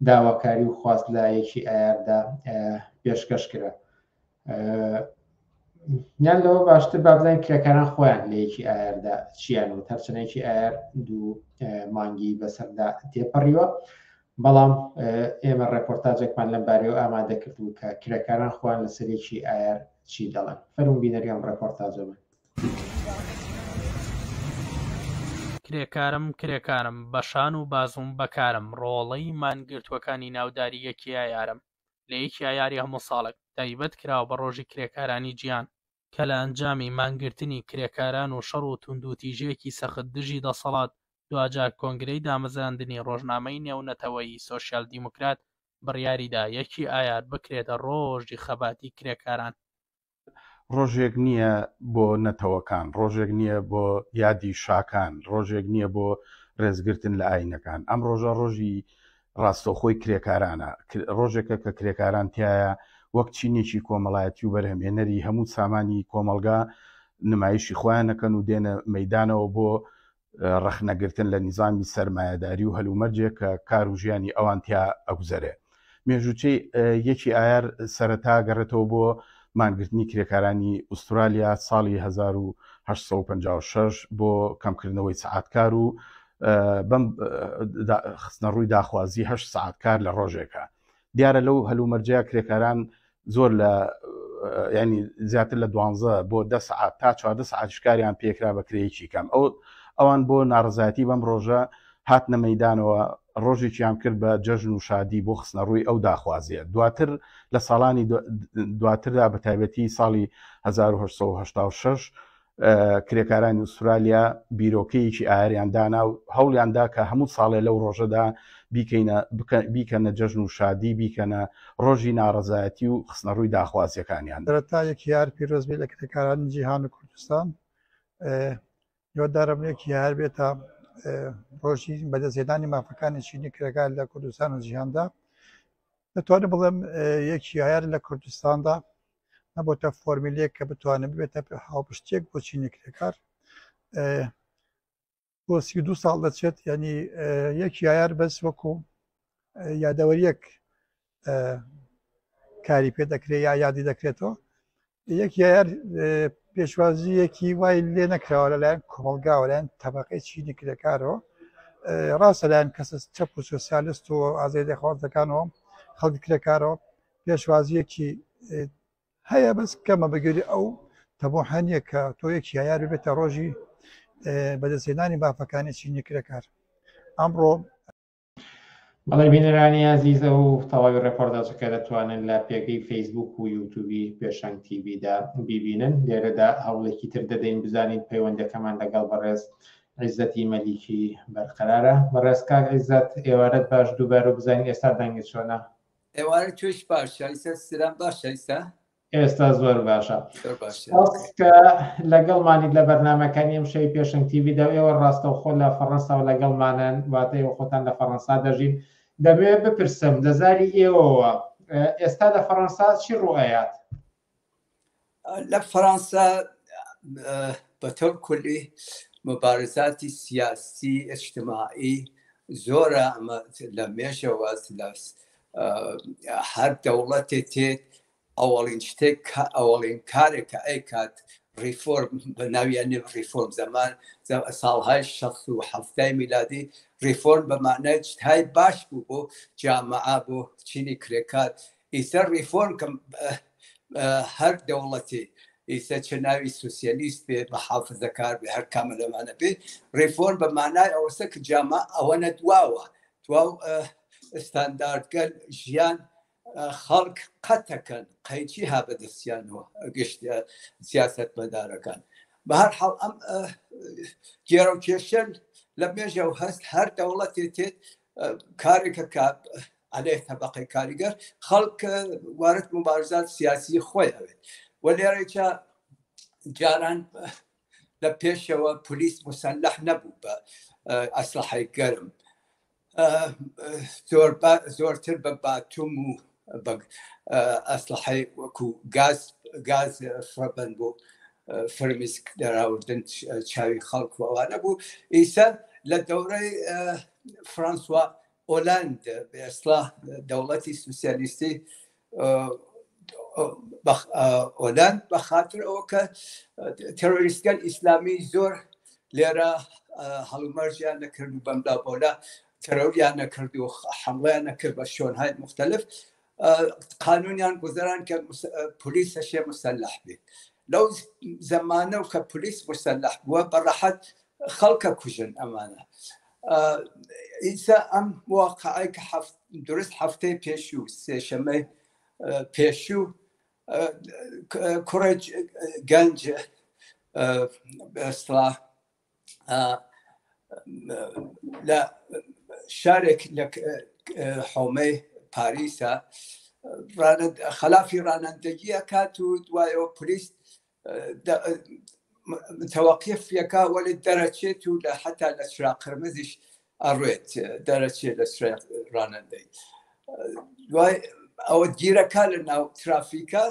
داواکاری و خواست لە یەکی ئایاردا پێشکەش کرا. یان لەوە باشتر با بزانین کرێکاران خۆیان لە یەکی ئایاردا چیان وت هەرچەند یەکی ئایار دوو مانگی بەسەردا تێپەڕیوە بەڵام ئێمە ڕێپۆرتاجێکمان لەم بارەیەوە ئامادە کردبوو کە کرێکاران خۆیان لەسەر یەکی ئایار چی دەڵێن فەرموون بینەری ئەم ڕێپۆرتاجە بن. کرێکارم کرێکارم بە شان و بازووم بەکارم ڕۆڵەی مانگرتووەکانی ناوداری یەکی ئایارم لە یەکی ئایاری هەموو ساڵێک تایبەت کراوە بە ڕۆژی کرێکارانی جیهان، کە لە ئەنجامی مانگرتنی کرێکاران و شەڕ و توندوتیژییەکی سەخت دژی دەسەڵات، دواجار کۆنگرەی دامەزراندنی ڕۆژنامەی نێونەتەوەیی سۆشیال دیموکرات بڕیاریدا یەکی ئایار بکرێتە ڕۆژی خەباتی کرێکاران. ڕۆژێک نییە بۆ نەتەوەکان، ڕۆژێک نییە بۆ یادی شاکان، ڕۆژێک نییە بۆ ڕێزگرتن لە ئاینەکان. ئەم ڕۆژە ڕۆژی ڕاستەوخۆی کرێکارانە، ڕۆژێکە کە کرێکاران تیایا وەک چینێکی کۆمەڵایەتی و بەرهەمهێنەری هەموو سامانی کۆمەڵگا نمایشی خۆیان ئەکەن و دێنە مەیدانەوە بۆ ڕەخنەگرتن لە نیزامی سەرمایەداری و هەلومەرجێک کە کار و ژیانی ئەوان تیا ئەگوزەرێ. مێژووچەی یەکی ئایار سەرەتا گەڕێتەوە بۆ مانگرتنی کرێکارانی ئوسترالیا ساڵی 1856 بۆ کەمکردنەوەی سەعات کار و بەم خستنەڕووی داخوازی هەشت سەعات کار لە ڕۆژێکە. دیارە لەو هەلومەرجەیا کرێکاران زۆر لە ینی زیاتر لە دوانزە بۆ دە سەعات تا 14 سەعاتیش کاریان پێکرا بە کرێیەکی کەم ئەو ئەوان بۆ ناڕزایەتی بەم ڕۆژە هاتنە مەدانەوە ڕۆژێکیان کرد بە جەژن و شادی بۆ خستنەڕووی ئەو داخوازیە دواتر لە ساڵانی دواتردا بە تایبەتی ساڵی 1986 کرێکارانی ئوسترالیا بیرۆکەیەکی ئایاریان دانا و هەوڵیان دا کە هەموو ساڵێ لەو ڕۆژەدا بیکەینە بیکەنە جەژن و شادی، بیکەنە ڕۆژی ناڕەزایەتی و خستنەڕووی داخوازییەکانیان. سەرەتا یەکی ئایار پیرۆز بێت لە کرێکارانی جیهان و کوردستان. هیوادارم یەکی ئایار بێتە ڕۆژی بەدەستهێنانی مافەکانی چینی کرێکار لە کوردستان و جیهاندا. دەتوانم بڵێم یەکی ئایار لە کوردستاندا نەبۆتە فۆرمیلێک کە بتوانێت ببێتە هاوپشتێک بۆ چینی کرێکار بۆ 32 ساڵ دەچێت ینی یەکی ئایار بەس وەکو یادەوەریەک کاری پێ دەکرێت یا یادی دەکرێتەوە یەکی ئایار پێشوازییەکی وای لێ نەکراوە لەلایەن کۆمەڵگاوە لایەن تەبقەی چینی کرێکارەوە ڕاستە لایەن کەسە چەپ و سۆسیالست و ئازادیخوازەکانەوە خەڵکی کرێکارەوە پێشوازییەکی هەیە بەس کەمە بەگوێرەی ئەو تەموحە نییە کە تۆ یەکی ئایار ببێتە ڕۆژی بەدەستهێنانی مافەکانی چینی کرێکار ئەمڕۆ بەڵێ بینەرانی ئازیز ئەو تەواوی ڕێپۆرتاجەکە دەتوانن لە پێگەی فەیسبوک و یوتوبی پێشەنگ تیڤیدا بیبینن. لێرەدا هەوڵێکی تر دەدەین بزانین پەیوەندەکەمان لەگەڵ بەڕێز عیزەتی مەلیکی بەرقەرارە. بەڕێز کاک عیزەت ئێوارەت باش دووبارە بزانین ئێستا دەنگت چۆنە؟ ئێوارە توش باشە ئیستا سلام باشە ئیستا؟ ئێستا زۆر باشە کە لەگەڵمانیت لە بەرنمەکانی ئەم شەوی پێشنگ تیVدا و ئێوە ڕاستەوخۆ لە فەڕەنسا و لەگەڵمانن واتە ئێوە خۆتان لە فەڕەنسا دەژین دەمەوێت بپرسم لە زاری ئێوەوە ئێستا لە فەڕەنسا چی ڕوئەیات؟ لە فەڕەنسا بە تۆر کولی مبارزاتی سیاسی اجتماعی زۆرە ئەمە لە مێژەوە لە هەر دەوڵەتێ تێت ئەوەڵین شتێک کە ئەوەڵین کارێک کە ئەیکات ڕیفۆرم بە ناویان نێ ڕیفۆرم زەمان ساڵهای 1970 میلادی ڕیفۆرم بە معنای چتای باش بوو بۆ جامعە بۆ چینی کرێکار ئیسە ڕیفۆرم کە هەر دەوڵەتی ئیسە چ ناوی سوسیالیست بێ محافزەکار بێ هەر کامە لەمانە بێ ڕیفۆرم بە معنای ئەوەسە کە جامە ئەوە نەدواوە دواو ستانداردگەل ژیان خەڵک قەتەکەن قەیچی ها بەدەستیانەوە گشت سیاستمەدارەکان بە هەر حاڵ ئەم گێرە و کێشەن لە مێژە و هەست هەر دەوڵەتێ تێت کارێکە کە عەلەیه تەبەقەی کاریگەر خەڵک وارد مبارزات سیاسی خۆی ئەوێت و لێرەیچە جاران لە پێشەوە پلیس مسلح نەبوو بە ئەسلحەی گەرم زۆرتر بە باتوم و بە ئەسلحەی وەکو گاز گاز فڕەبەند بۆ فرمیسک دەراوردن چاوی خەڵک و ئەوانە بوو ئیسە لە دەورەی فرانسوا ئۆلاند ئێستا دەوڵەتی سوسیالیستی ئۆلاند بە خاطر ئەوە کە تێرۆریستگەل ئیسلامی زۆر لێرە هەڵومەرجیان نەکرد و بەملا بۆلا تەرۆریان نەکرد و حمڵیان نەکرد بە شوێنهای مختلف قانونیان گوزەران کە پلیس هەشێ مسلح بێت لەو زەمانە و کە پلیس مسلح بووە بەڕەحەت خەڵکە کوژن ئەمانە ئیسا ئەم واقعی کە درست هەفتەی پێشوو سێشەمەی پێشوو کوڕێک گەنج ئێستا لە شارێک لە حۆمەی پاریسە خەلافی ڕانەندەگیە کات و دوایەوە پلیس متوقف یەکا وەلی دەرەچێت و لە حتا لە چرا قرمزیش ئەڕێت دەرەچێت لە چرا ڕانەندەی دوای ئەوە گیرەکە لە ناو ترافیکە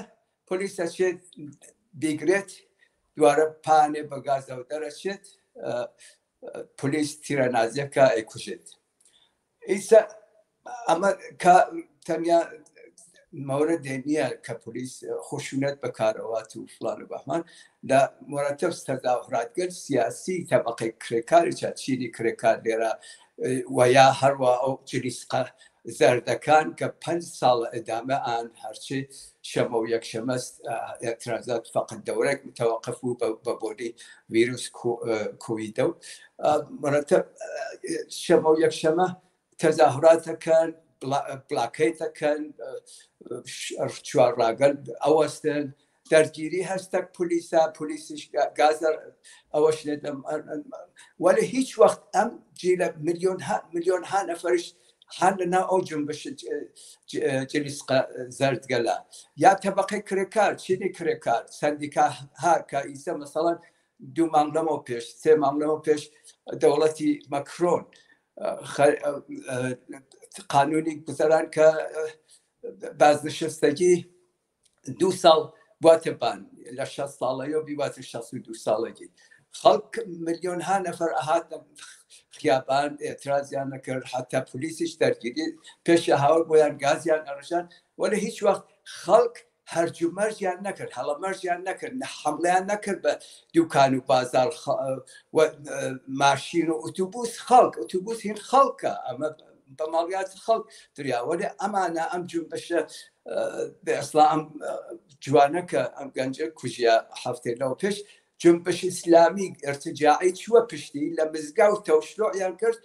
پۆلیس ئەچێت بیگرێت دوارە پانێ بە گازەوە دەرەچێت پۆلیس تیرە نازیەکە ئەیکوژێت ئیسا ئەمە تەنیا مەورە نییە کە پۆلیس خشونەت بەکارەوات و فلان و بەهمان لە مرتب تەزاهراتگەل سیاسی تەبقەی کرێکاری چا چینی کرێکار لێرە و یا هەروە ئەو جلیسقە زەردەکان کە پەنج ساڵە ئەدامە ئان هەرچی شەمە و یەکشەمە اعتراضات فقط دەورێک متوقف بوو بە بۆنی ویروس کۆویدە و مرتب شەمە و یەکشەمە تەزاهراتەکەن بلاکەیتەکەن چوار ڕاگەل ئەوەستن دەرگیری هەستەک پلیسە پلیسیش گازەر ئەوەش لێدەم وەلێ هیچ وەخت ئەم جیلە میلیۆن میلیۆن ها نەفەرش هەر لەناو ئەو جنبش جلیسقە زەردگەلە یا تەبقەی کرێکار چینی کرێکار سندیکا ها کە ئیسە مەسەڵەن دوو مانگ لەمەوە پێش سێ مانگ لەمەوە پێش دەوڵەتی مەکرۆن قانونی گوزەران کە بازنشستگی دوو ساڵ بواتە بان لە 6 ساڵەیەوە بیواتە 62 ساڵەگی خەڵک ملیۆن ها نەفەر ئەهاتە خیابان ئێترازیان نەکرد حتا پلیسیش دەرگیری پێش هاوە بۆیان گازیان ئەڕژان وەلێ هیچ وەخت خەڵک هەرج و مەرجیان نەکرد هەڵە مەرجیان نەکرد نە حمڵیان نەکرد بە دوکان و بازار و ماشین و ئوتوبوس خەڵک ئوتوبوس هین خەڵکە ئەمە بە ماڵیات خەڵک دریا. وەلێ ئەمانە ئەم جونبشە بە ئەسڵا ئەم جوانە کە ئەم گەنجە کوژیا هەفتەی لەوە پێش جنبش ئیسلامی ارتجاعی چووە پشتی لە مزگەوت تەوشلوعیان کرد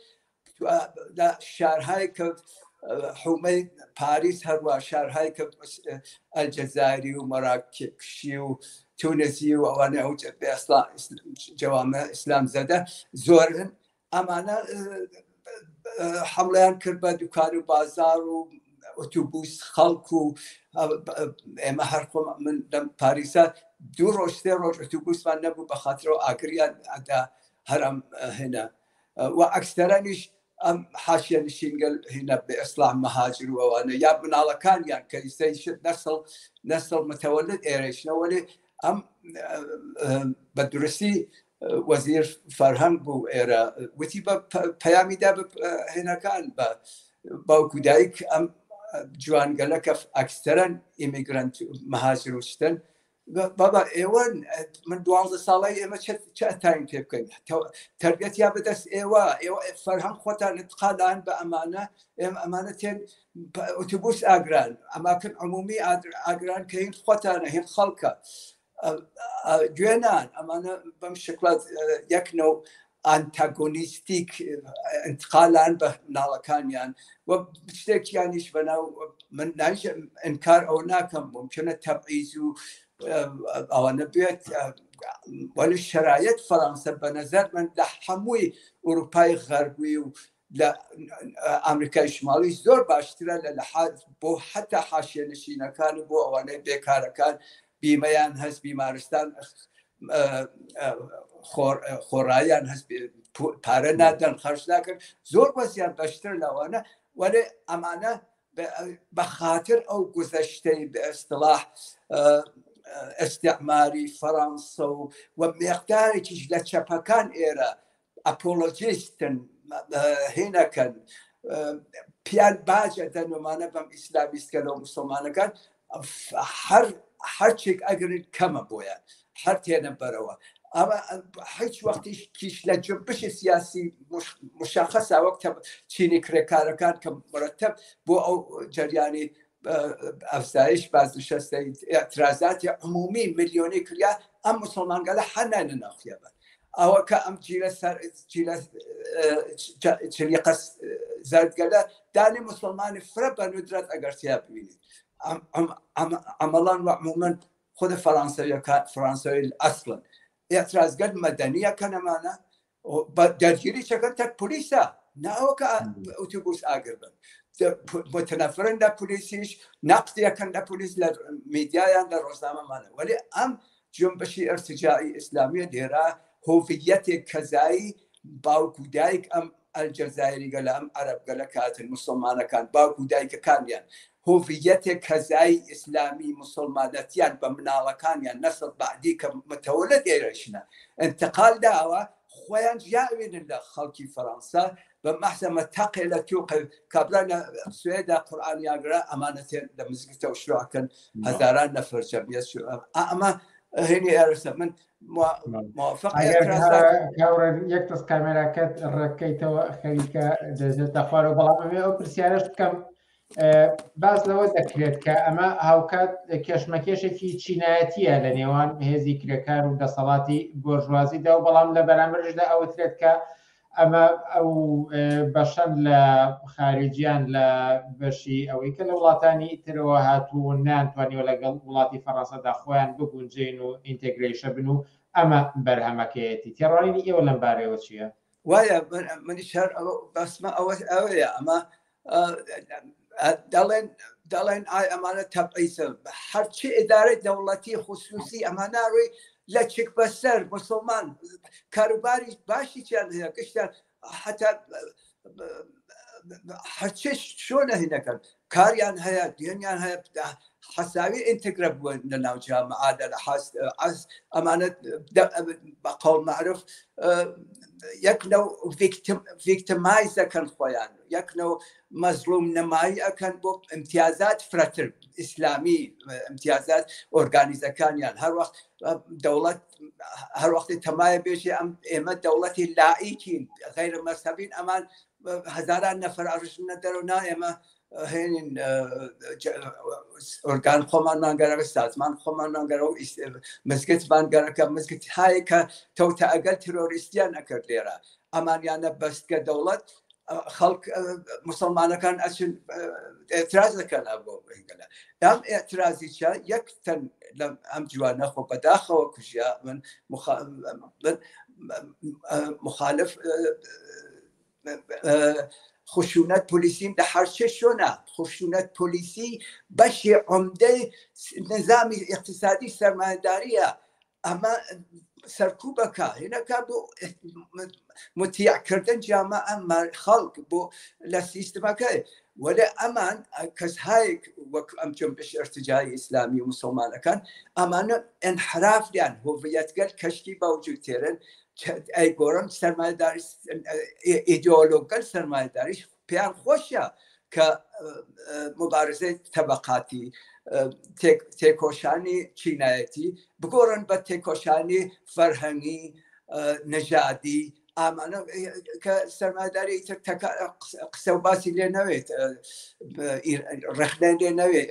لە شارهای کە حومەی پاریس هەروە شارهای کە ئەلجەزایری و مەراکشی و تونسی و ئەوانە ئەو ئێستا جەوامە ئیسلام زەدە زۆرن. ئەمانە حملەیان کرد بە دوکان و بازار و ئۆتوبوس خەڵک و ئێمە هەر خۆم من لەم پاریسە دوو ڕۆژ سێ ڕۆژ ئۆتوبوسمان نەبوو بە خاترەوە ئاگریان ئەدا هەرم هێنا و ئەکسەرانیش ئەم حاشیە نشینگەل هینە بە ئیسلام مەهاجر و ئەوانە یا مناڵەکانیان کە ئیسەی شت نەسڵ نەسڵ متەوەلد ئێرەیشنەوەێ ئەم بە درستی وەزیر فەرهەنگ بوو ئێرە وتی بە پەیامی دا بە هێنەکان بە باوکو دایک ئەم جوانگەلە کە ئەکسەرەن ئیمیگرنت مەهاجر و شتن بابا ئێوە من دوازدە ساڵی ئێمە چ ئەتاین پێ بکەین تربیەت یا بەدەست ئێوە ئێوە فەرهەنگ خۆتان انتقالان بە ئەمانە ئێمە ئەمانە تێن ئۆتوبوس ئاگران ئەماکن عمومی ئاگران کە هین خۆتانە هین خەڵکە گوێنان ئەمانە بەم شکڵە یەک نەو ئانتاگۆنیستیک انتقالان بە مناڵەکانیان و شتێکیانیش بەناو من نایش انکار ئەوە ناکەم ممکنە تەبعیز و ئەوانە بێت، وەلی شرایط فەرانسە بە نظر من لە هەمووی ئەوروپای غەربی و لە ئەمریکای شمالی زۆر باشترە لە لەحاز بۆ حتا حاشیە نشینەکان و بۆ ئەوانەی بێکارەکان بیمەیان هەست بیمارستان خۆڕایان هەست پارە نادەن خەرج ناکەن زۆر وەزیان باشتر لەوانە. وەلێ ئەمانە بە خاطر ئەو گوزەشتەی بە ئیستڵاح ئیستعماری فەرانسە و مقدارێکیش لە چەپەکان ئێرە ئەپۆلۆجیستن هینەکەن پیان باج ئەدەن ومانە بەم ئیسلامیستکە لەو مسلمانەکان هەر هەرچێک ئەگرن کەمە بۆیان هەر تێنە بەرەوە. ئەمە هیچ وەختیش کیش لە جنبش سیاسی مشخصە وەک چینی کرێکارەکان کە مرتب بۆ ئەو جەریانی ئەفزایش بازنشەستەی اعتراضاتی عمومی ملیۆنی کریا ئەم مسلمانگەلە حەنانە ناخیابە ئەوە کە ئەم جیلە سەر جیلە چلیقە زەردگەلە دانی مسلمانی فرە بە ندرەت ئەگەر تیا ببینیت عملان و عموما خود فەرانسەویەکان فەرانسەوی ئەسڵن اعتراضگەل مەدەنیە کەنەمانە دەرگیری چەکەن تەک پلیسە ناوەکە ئۆتوبوس ئاگر بن متنەفرن لە پلیسیش نەقدیەکەن لە پلیس لە میدیایان لە ڕۆژنامەمانە. وەلی ئەم جنبشی ئرتجاعی ئیسلامیە لێرە هۆڤیەتێک کەزایی باوک و دایک ئەم ئەلجەزایری گەلە ئەم عەرەب گەلە کاتن مسلمانەکان باوک و دایکەکانیان هۆڤیەتێک کەزایی ئیسلامی مسلمانەتیان بە مناڵەکانیان نەسڵ بەعدی کە متەوەلد ئێرەشنە انتقال داوە خۆیان جیاوێنن لە خەڵکی فەرەنسا بە مەحزەمە تەقێ لە توقێ کابرا لە سوێدا قورئانیانگرا ئەمانەتێن لە مزگفتە و شلوعکەن هەزاران نەفەر جەمعیەت ئەمە هێنی ئێرەسە من موافق یەک دەست کامێراکەت ڕێککەیتەوە خەریکە دەزێتە خوارەوە، بەڵام ئەمێ ئەو پرسیارەش بکەم باس لەوە دەکرێت کە ئەمە هاوکات کێشمەکێشێکی چینایەتیە لە نێوان هێزی کرێکار و دەسەڵاتی بۆرژوازیدا و بەڵام لە بەرامبەرشدا ئەوترێت کە ئەمە ئەو بەشەن لە خارجیان لە بەشی ئەوەی کە لە وڵاتانی ترەوە هاتوون نەیانتوانیوە لەگەڵ وڵاتی فەڕەنسەدا خۆیان بگونجێن و ئینتێگرەیشە بن و ئەمە بەرهەمەکەیەتی. تێڕوانینی ئێوە لەم بارەیەوە چییە؟ وایە منیش هەر ئەوە باسمە ئەوە ئەوەیە ئەمە دەڵێن دەڵێن ئای ئەمانە تەبعیزە هەرچی ئیدارەی دەوڵەتی خصوصی ئەمانە ڕووی لە چک بەسەر مسلمان کاروباری باشی چیان هەیە گشتیان حتا هەرچی شۆنە هینەکەن کاریان هەیە دێنیان هەیە حەساوی ئینتگرە بووە لە ناو جامعە لە حاس ئەمانە بە قەول معروف یەک لەو ڤیکتمایز دەکەن خۆیان یەک لەو مەزڵوم نەمایی ئەکەن بۆ امتیازات فرەتر ئیسلامی امتیازات ئۆرگانیزەکانیان هەر وەخت دەوڵەت هەر وەختی تەمایە بێژێ ئەم ئێمە دەوڵەتی لائیکین غەیرە مەزهەبین ئەمان هەزاران نەفەر ئەڕژنە دەرەوە نا ئێمە هێنین ئۆرگان خۆمانمان گەرەکە سازمان خۆمانمان گەرەوە مزگەتمان گەرەکە مزگەت هایە کە تەوتە ئەگەر ترۆریستیان ئەکرد لێرە ئەمانیانە بەستگە دەوڵەت خەڵک مسلمانەکان ئەچن اعتراض دەکەن بۆ هنگەلە ئەم اعترازی چە یەک تەن لەم ئەم جوانە خۆ بەداخەوە کوژیا من مخالف خشونەت پۆلیسیم لە هەرچێ شۆنا خشونەت پۆلیسی بەشی عمدەی نظامی اقتصادی سەرمایەداریە ئەمە سەرکوبەکە هێنەکە بۆ متیعکردن جامە ئەم خەڵک بۆ لە سیستمەکەی وەلێ ئەمان کەس هایک وەک ئەم جنبش ارتجای ئیسلامی و مسلمانەکان ئەمانە انحرافیان هۆڤیەتگەل کەشتی باوجود تێرن ئەی گۆڕن سەرمایهداری ئیدۆلۆگەل سەرمایهداریش پێیان خۆشە کە مبارزەی تەبقاتی تێکۆشانی چینایەتی بگۆڕن بە تێکۆشانی فەرهەنگی نەژادی ئامانە کە سەرمایداری تر قسە و باسی لێ نەوێت ڕەخنە لێ نەوێت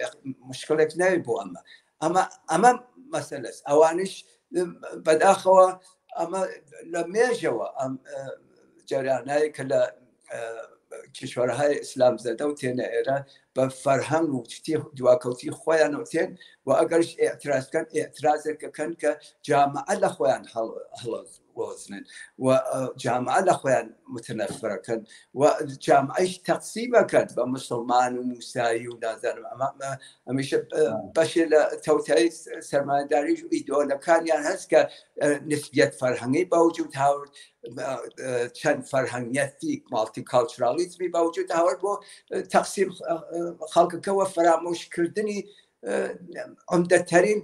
مشکلێک نەوێت بۆ ئەمە ئەمە ئەمە مەسەلەس ئەوانش بەداخەوە ئەمە لە مێژەوە ئەم جەریانای کە لە کشوەرهای ئیسلام زەدە و تێنە ئێرە بە فەرهەنگ و شتی دواکەوتی خۆیان و تێن و ئەگەرش ئاعتراز بکەن ئاعترازێکەکەن کە جامعە لە خۆیان هەڵوەزنن و جامعە لە خۆیان متنەفرەکەن و جامعەش تەقسیمەکەن بە مسلمان و موسایی و نازانم ئەمە ئەمیشە بەشێ لە تەوتای سەرمایهداریش و ئیدۆلەکانیان هەست کە نسبیت فەرهەنگی باوجود هاورد چەند فەرهەنگیەتی ماڵتی کاڵچرالیزمی باوجود هاورد بۆ تەقسیم خەڵکەکەەوە فەرامۆشکردنی عمدەترین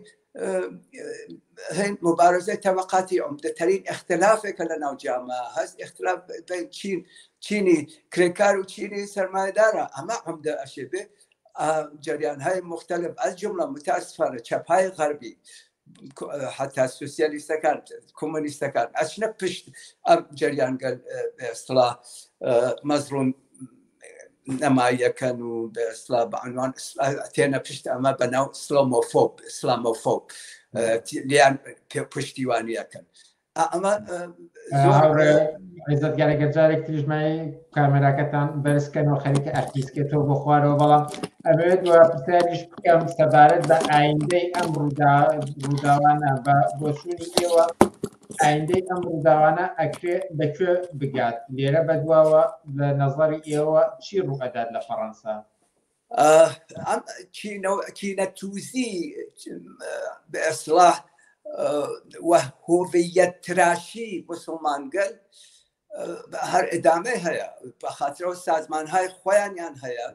مبارزەی تەبقاتی عمدەترین اختلافێکە لە ناو جامە هەست اختلاف بین چین چینی کرێکار و چینی سەرمایدارە ئەمە عمدە ئەشێ بێ جریان های مختلف از جمله متاسفانە چەپای غەربی حتا سوسیالیستەکان کۆمۆنیستەکان ئەچنە پشت ئەم جریانگەل ئێستڵا مەزڵوم نەماییەکەن و بە ئێستا بە عنوان تێنە پشت ئەمە بە ناو ئیسلامۆفۆب ئیسلامۆفۆب لیان پشتیوانیەکەن ئەمە عیزەت گەرەکە جارێک تریش مای کامێراکەتان بەرزکەنەوە خەریکە ئەخیسکێتەوە بۆ خوارەوە بەڵام ئەمەوێت وە پرسیاریش بکەم سەبارەت بە ئایندەی ئەم ڕووداوانە بە بۆچوونی ئێوە ئایندەی ئەم ڕووداوانە ئەکرێ بەکوێ بگات لێرە بەدواوە لە نەزەری ئێوە چی ڕوو ئەدات لە فەڕەنسا؟ ئەم کینە توزی بە ئیسلاح و هۆڤیەت تراشی مسلمانگەل هەر ئەدامەی هەیە بە خاترەوە سازمانهای خۆیانیان هەیە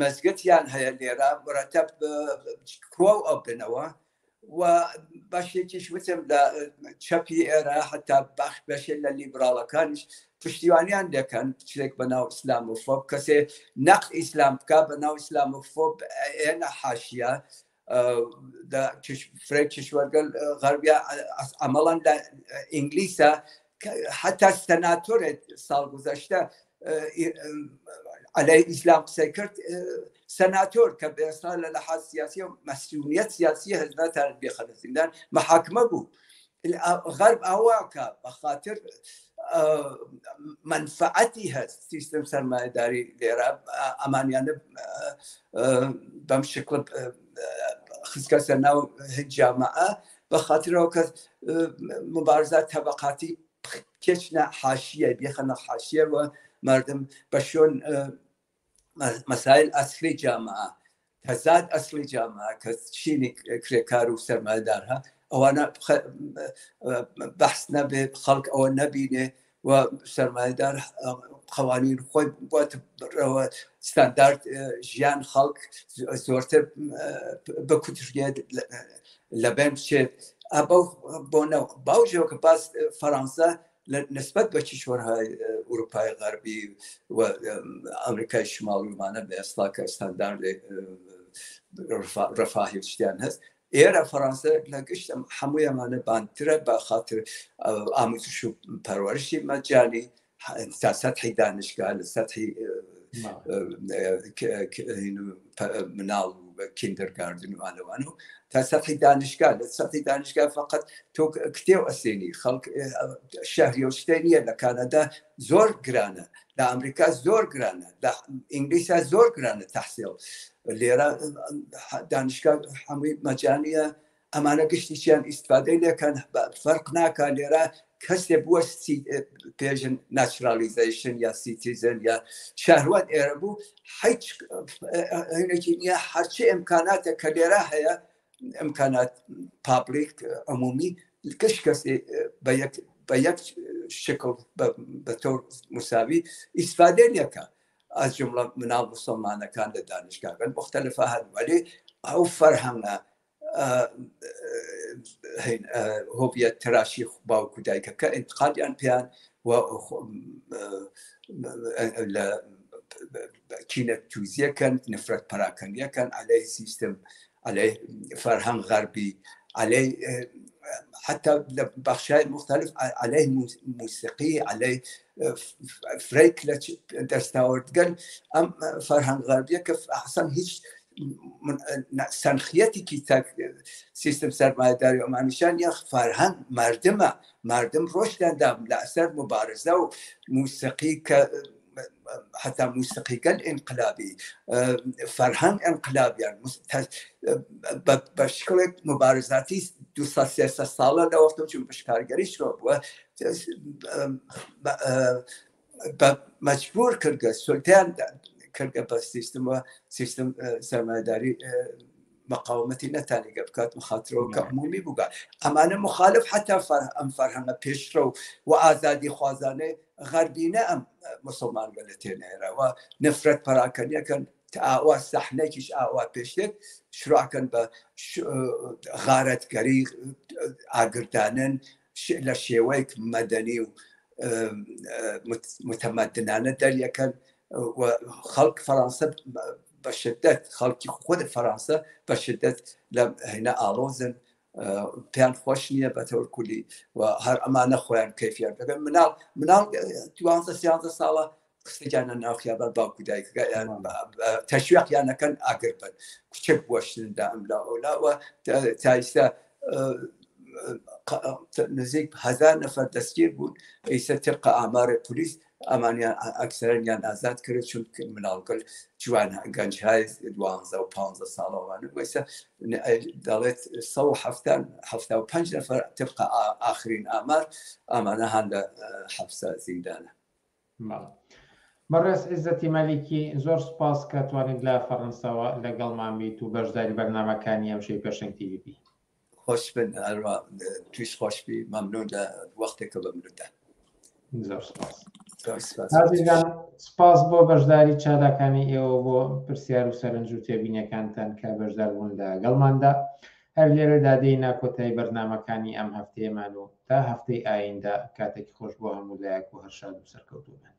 مەزگەتیان هەیە لێرە مرەتەب کۆ ئەوبنەوە و بەشێکیش وتم لە چەپی ئێرە حتا باخ بەشێ لە لیبراڵەکانیش پشتیوانیان دەکەن شتێک بە ناو ئیسلامۆفۆب کەسێ نەق ئیسلام بکە بە ناو ئیسلامۆفۆب ئێنە حاشیە فرەی کشوەرگەل غەربیا ئەمەڵەن لە ئینگلیسە حتا سەناتۆرێک ساڵ گذشتە عەلەی ئیسلام قسەی کرد سەناتۆر کە بێستا لە لەحاز سیاسی و مەسیونیەت سیاسی هەز ناتانێت بێخەنە زیندان محاکمە بوو غەرب ئاواکە بە خاطر منفعەتی هەست سیستم سەرمایهداری لێرە ئەمانیانە بەم شکل خستکەسە ناو جامعە بە خاطرەوە کە مبارزات تەبقاتی تێچنە حاشیە بێخەنە حاشیە و مردم بە شوێن مەسایل ئەسلی جامعە تەزاد ئەسلی جامعە کە چینی کرێکار و سەرمایدار ها ئەوانە بەحس نەبێ خەڵک ئەوە نەبینێ و سەرمایدار قوانین خۆی بۆت ستاندارد ژیان خەڵک زۆرتر بکوترێت لەبێن بچێت ئەبەو بۆنە باوجەوە کە باس فەرەنسا لە نسبەت بە کیشوەرهای ئوروپای غەربی و ئەمریکای شماڵی ومانە بە ئێستا کە ستاندارد ڕفاهی و شتیان هەست ئێرە فەرەنسا لە گشت هەموو ئەمانە بانترە بە خاطر ئاموزش و پەروەرشی مەجانی. تا سەتحی دانشگا لە سەتحی مناڵ و کیندەرگاردن و ئالەوان و تا سەتحی دانشگا لە سەتحی دانشگا فقط تۆ کتێو ئەسێنی خەڵک شەهری و شتێ نییە لە کانەدا زۆر گرانە لە ئەمریکا زۆر گرانە لە ئینگلیسا زۆر گرانە تەحسیڵ لێرە دانشگا هەمووی مەجانیە ئەمانە گشتیشیان ئیسفادەی لێکەن فەرق ناکا لێرە کەسێ بووە پێژن ناچرالیزیشن یا سیتیزن یا شەهروەت ئێرە بوو هیچ هینێکی نییە هەرچی ئەمکاناتە کە لێرە هەیە ئەمکانات پابلیک عمومی گشت کەسێ بە یەک بە یەک شکل بە تۆر مساوی ئیسفادە لەکە از جملە مناڵ مسلمانەکان لە دانیشگاکەن مختلفە هەن وەلی ئەو فەرهەنگە هۆڤیەت تراشی باوک و دایکەکە انتقالیان پێیان و لە کینە توزیەکەن نفرەت پەراکەنیەکەن عليه سیستم عليه فەرهەنگ غەربی عليه حتى لە بەخشای مختلف عليه موسیقی عليه فرەیک لە دەستاوردگەل ئەم فەرهەنگ غەربیە کە ئەحسن هیچ سەنخیەتێکی تاک سیستم سەرمایەداری ئەمانیشان یا فەرهەنگ مردمە مردم ڕۆشتیان دام لە ئەسەر مبارزە و موسیقی کە حتا موسیقیگەل ئینقلابی فەرهەنگ ئینقلابیان بە شکڵێک مبارزاتی 200 ساڵە لە وەختم چون بشکارگەری شۆ بووە بە مەجبور کردگە سولتیان کردگە بە سیستم و سیستم سەرمایداری مقاومەتی نەتانیگە بکات مخاترەوە کە عمومی بووگە ئەمانە مخالف حتا ئەم فەرهەنگە پێشڕەو و ئازادی خوازانەی غەربینە ئەم مسلمان گەلە تێنێرەوە نفرەت پەراکەنیەکەن ئاوا سەحنێکیش ئاوا پێشتێت شراکەن بە غارەتگەری ئاگردانن لە شێوەیەک مەدەنی و متەمەدنانە دەریەکەن و خەڵک فەرانسە بە شدت خەڵکی خود فەرانسە بە شدت لە هێنا ئاڵۆزن پێیان خۆش نییە بە تەور کولی و هەر ئەمانە خۆیان کەفیان دەکەن مناڵ مناڵ دوانزە سیانزە ساڵە قسەیانە ناو خیابان باوکو دایکەکە تەشویقیانەکەن ئاگر بن کوچک وەشتندا ئەم لا ئەولا و تایستا نزیک هزار نەفەر دەستگیر بوون ئیسە تبقە ئامارە پلیس ئەمانیان ئەکسەرەنیان ئازاد کرد چون مناڵگەل جوان گەنجهای دوانزە و پ ساڵەوانە وەسە دەڵێت 1975 نەفەر تبقە ئاخرین ئامار ئەمانە هەان لە حەفسە زیندانە. بەڵێ. بەڕێز عیزەتی مەلیکی زۆر سوپاس کە توانیت لە فەڕەنساوە لەگەڵمان بیت و بەشداری بەرنامەکانی ئەمشەوی پێشەنگ تیڤی بی. خۆش بن هەروا تویش خۆش بی مەمنون لە وەختێک کە بە منت دا. زۆر سوپاس. زۆر سوپاس. ئازیزان سوپاس بۆ بەشداری چالاکانی ئێوە بۆ پرسیار و سەرنج و تێبینیەکانتان کە بەشدار بوون لەگەڵماندا. هەر لێرەدا دێینە کۆتایی بەرنامەکانی ئەم هەفتەیەمان و تا هەفتەی ئایندە کاتێکی خۆش بۆ هەموو لایەک و هەر شاد و سەرکەوتوو بن.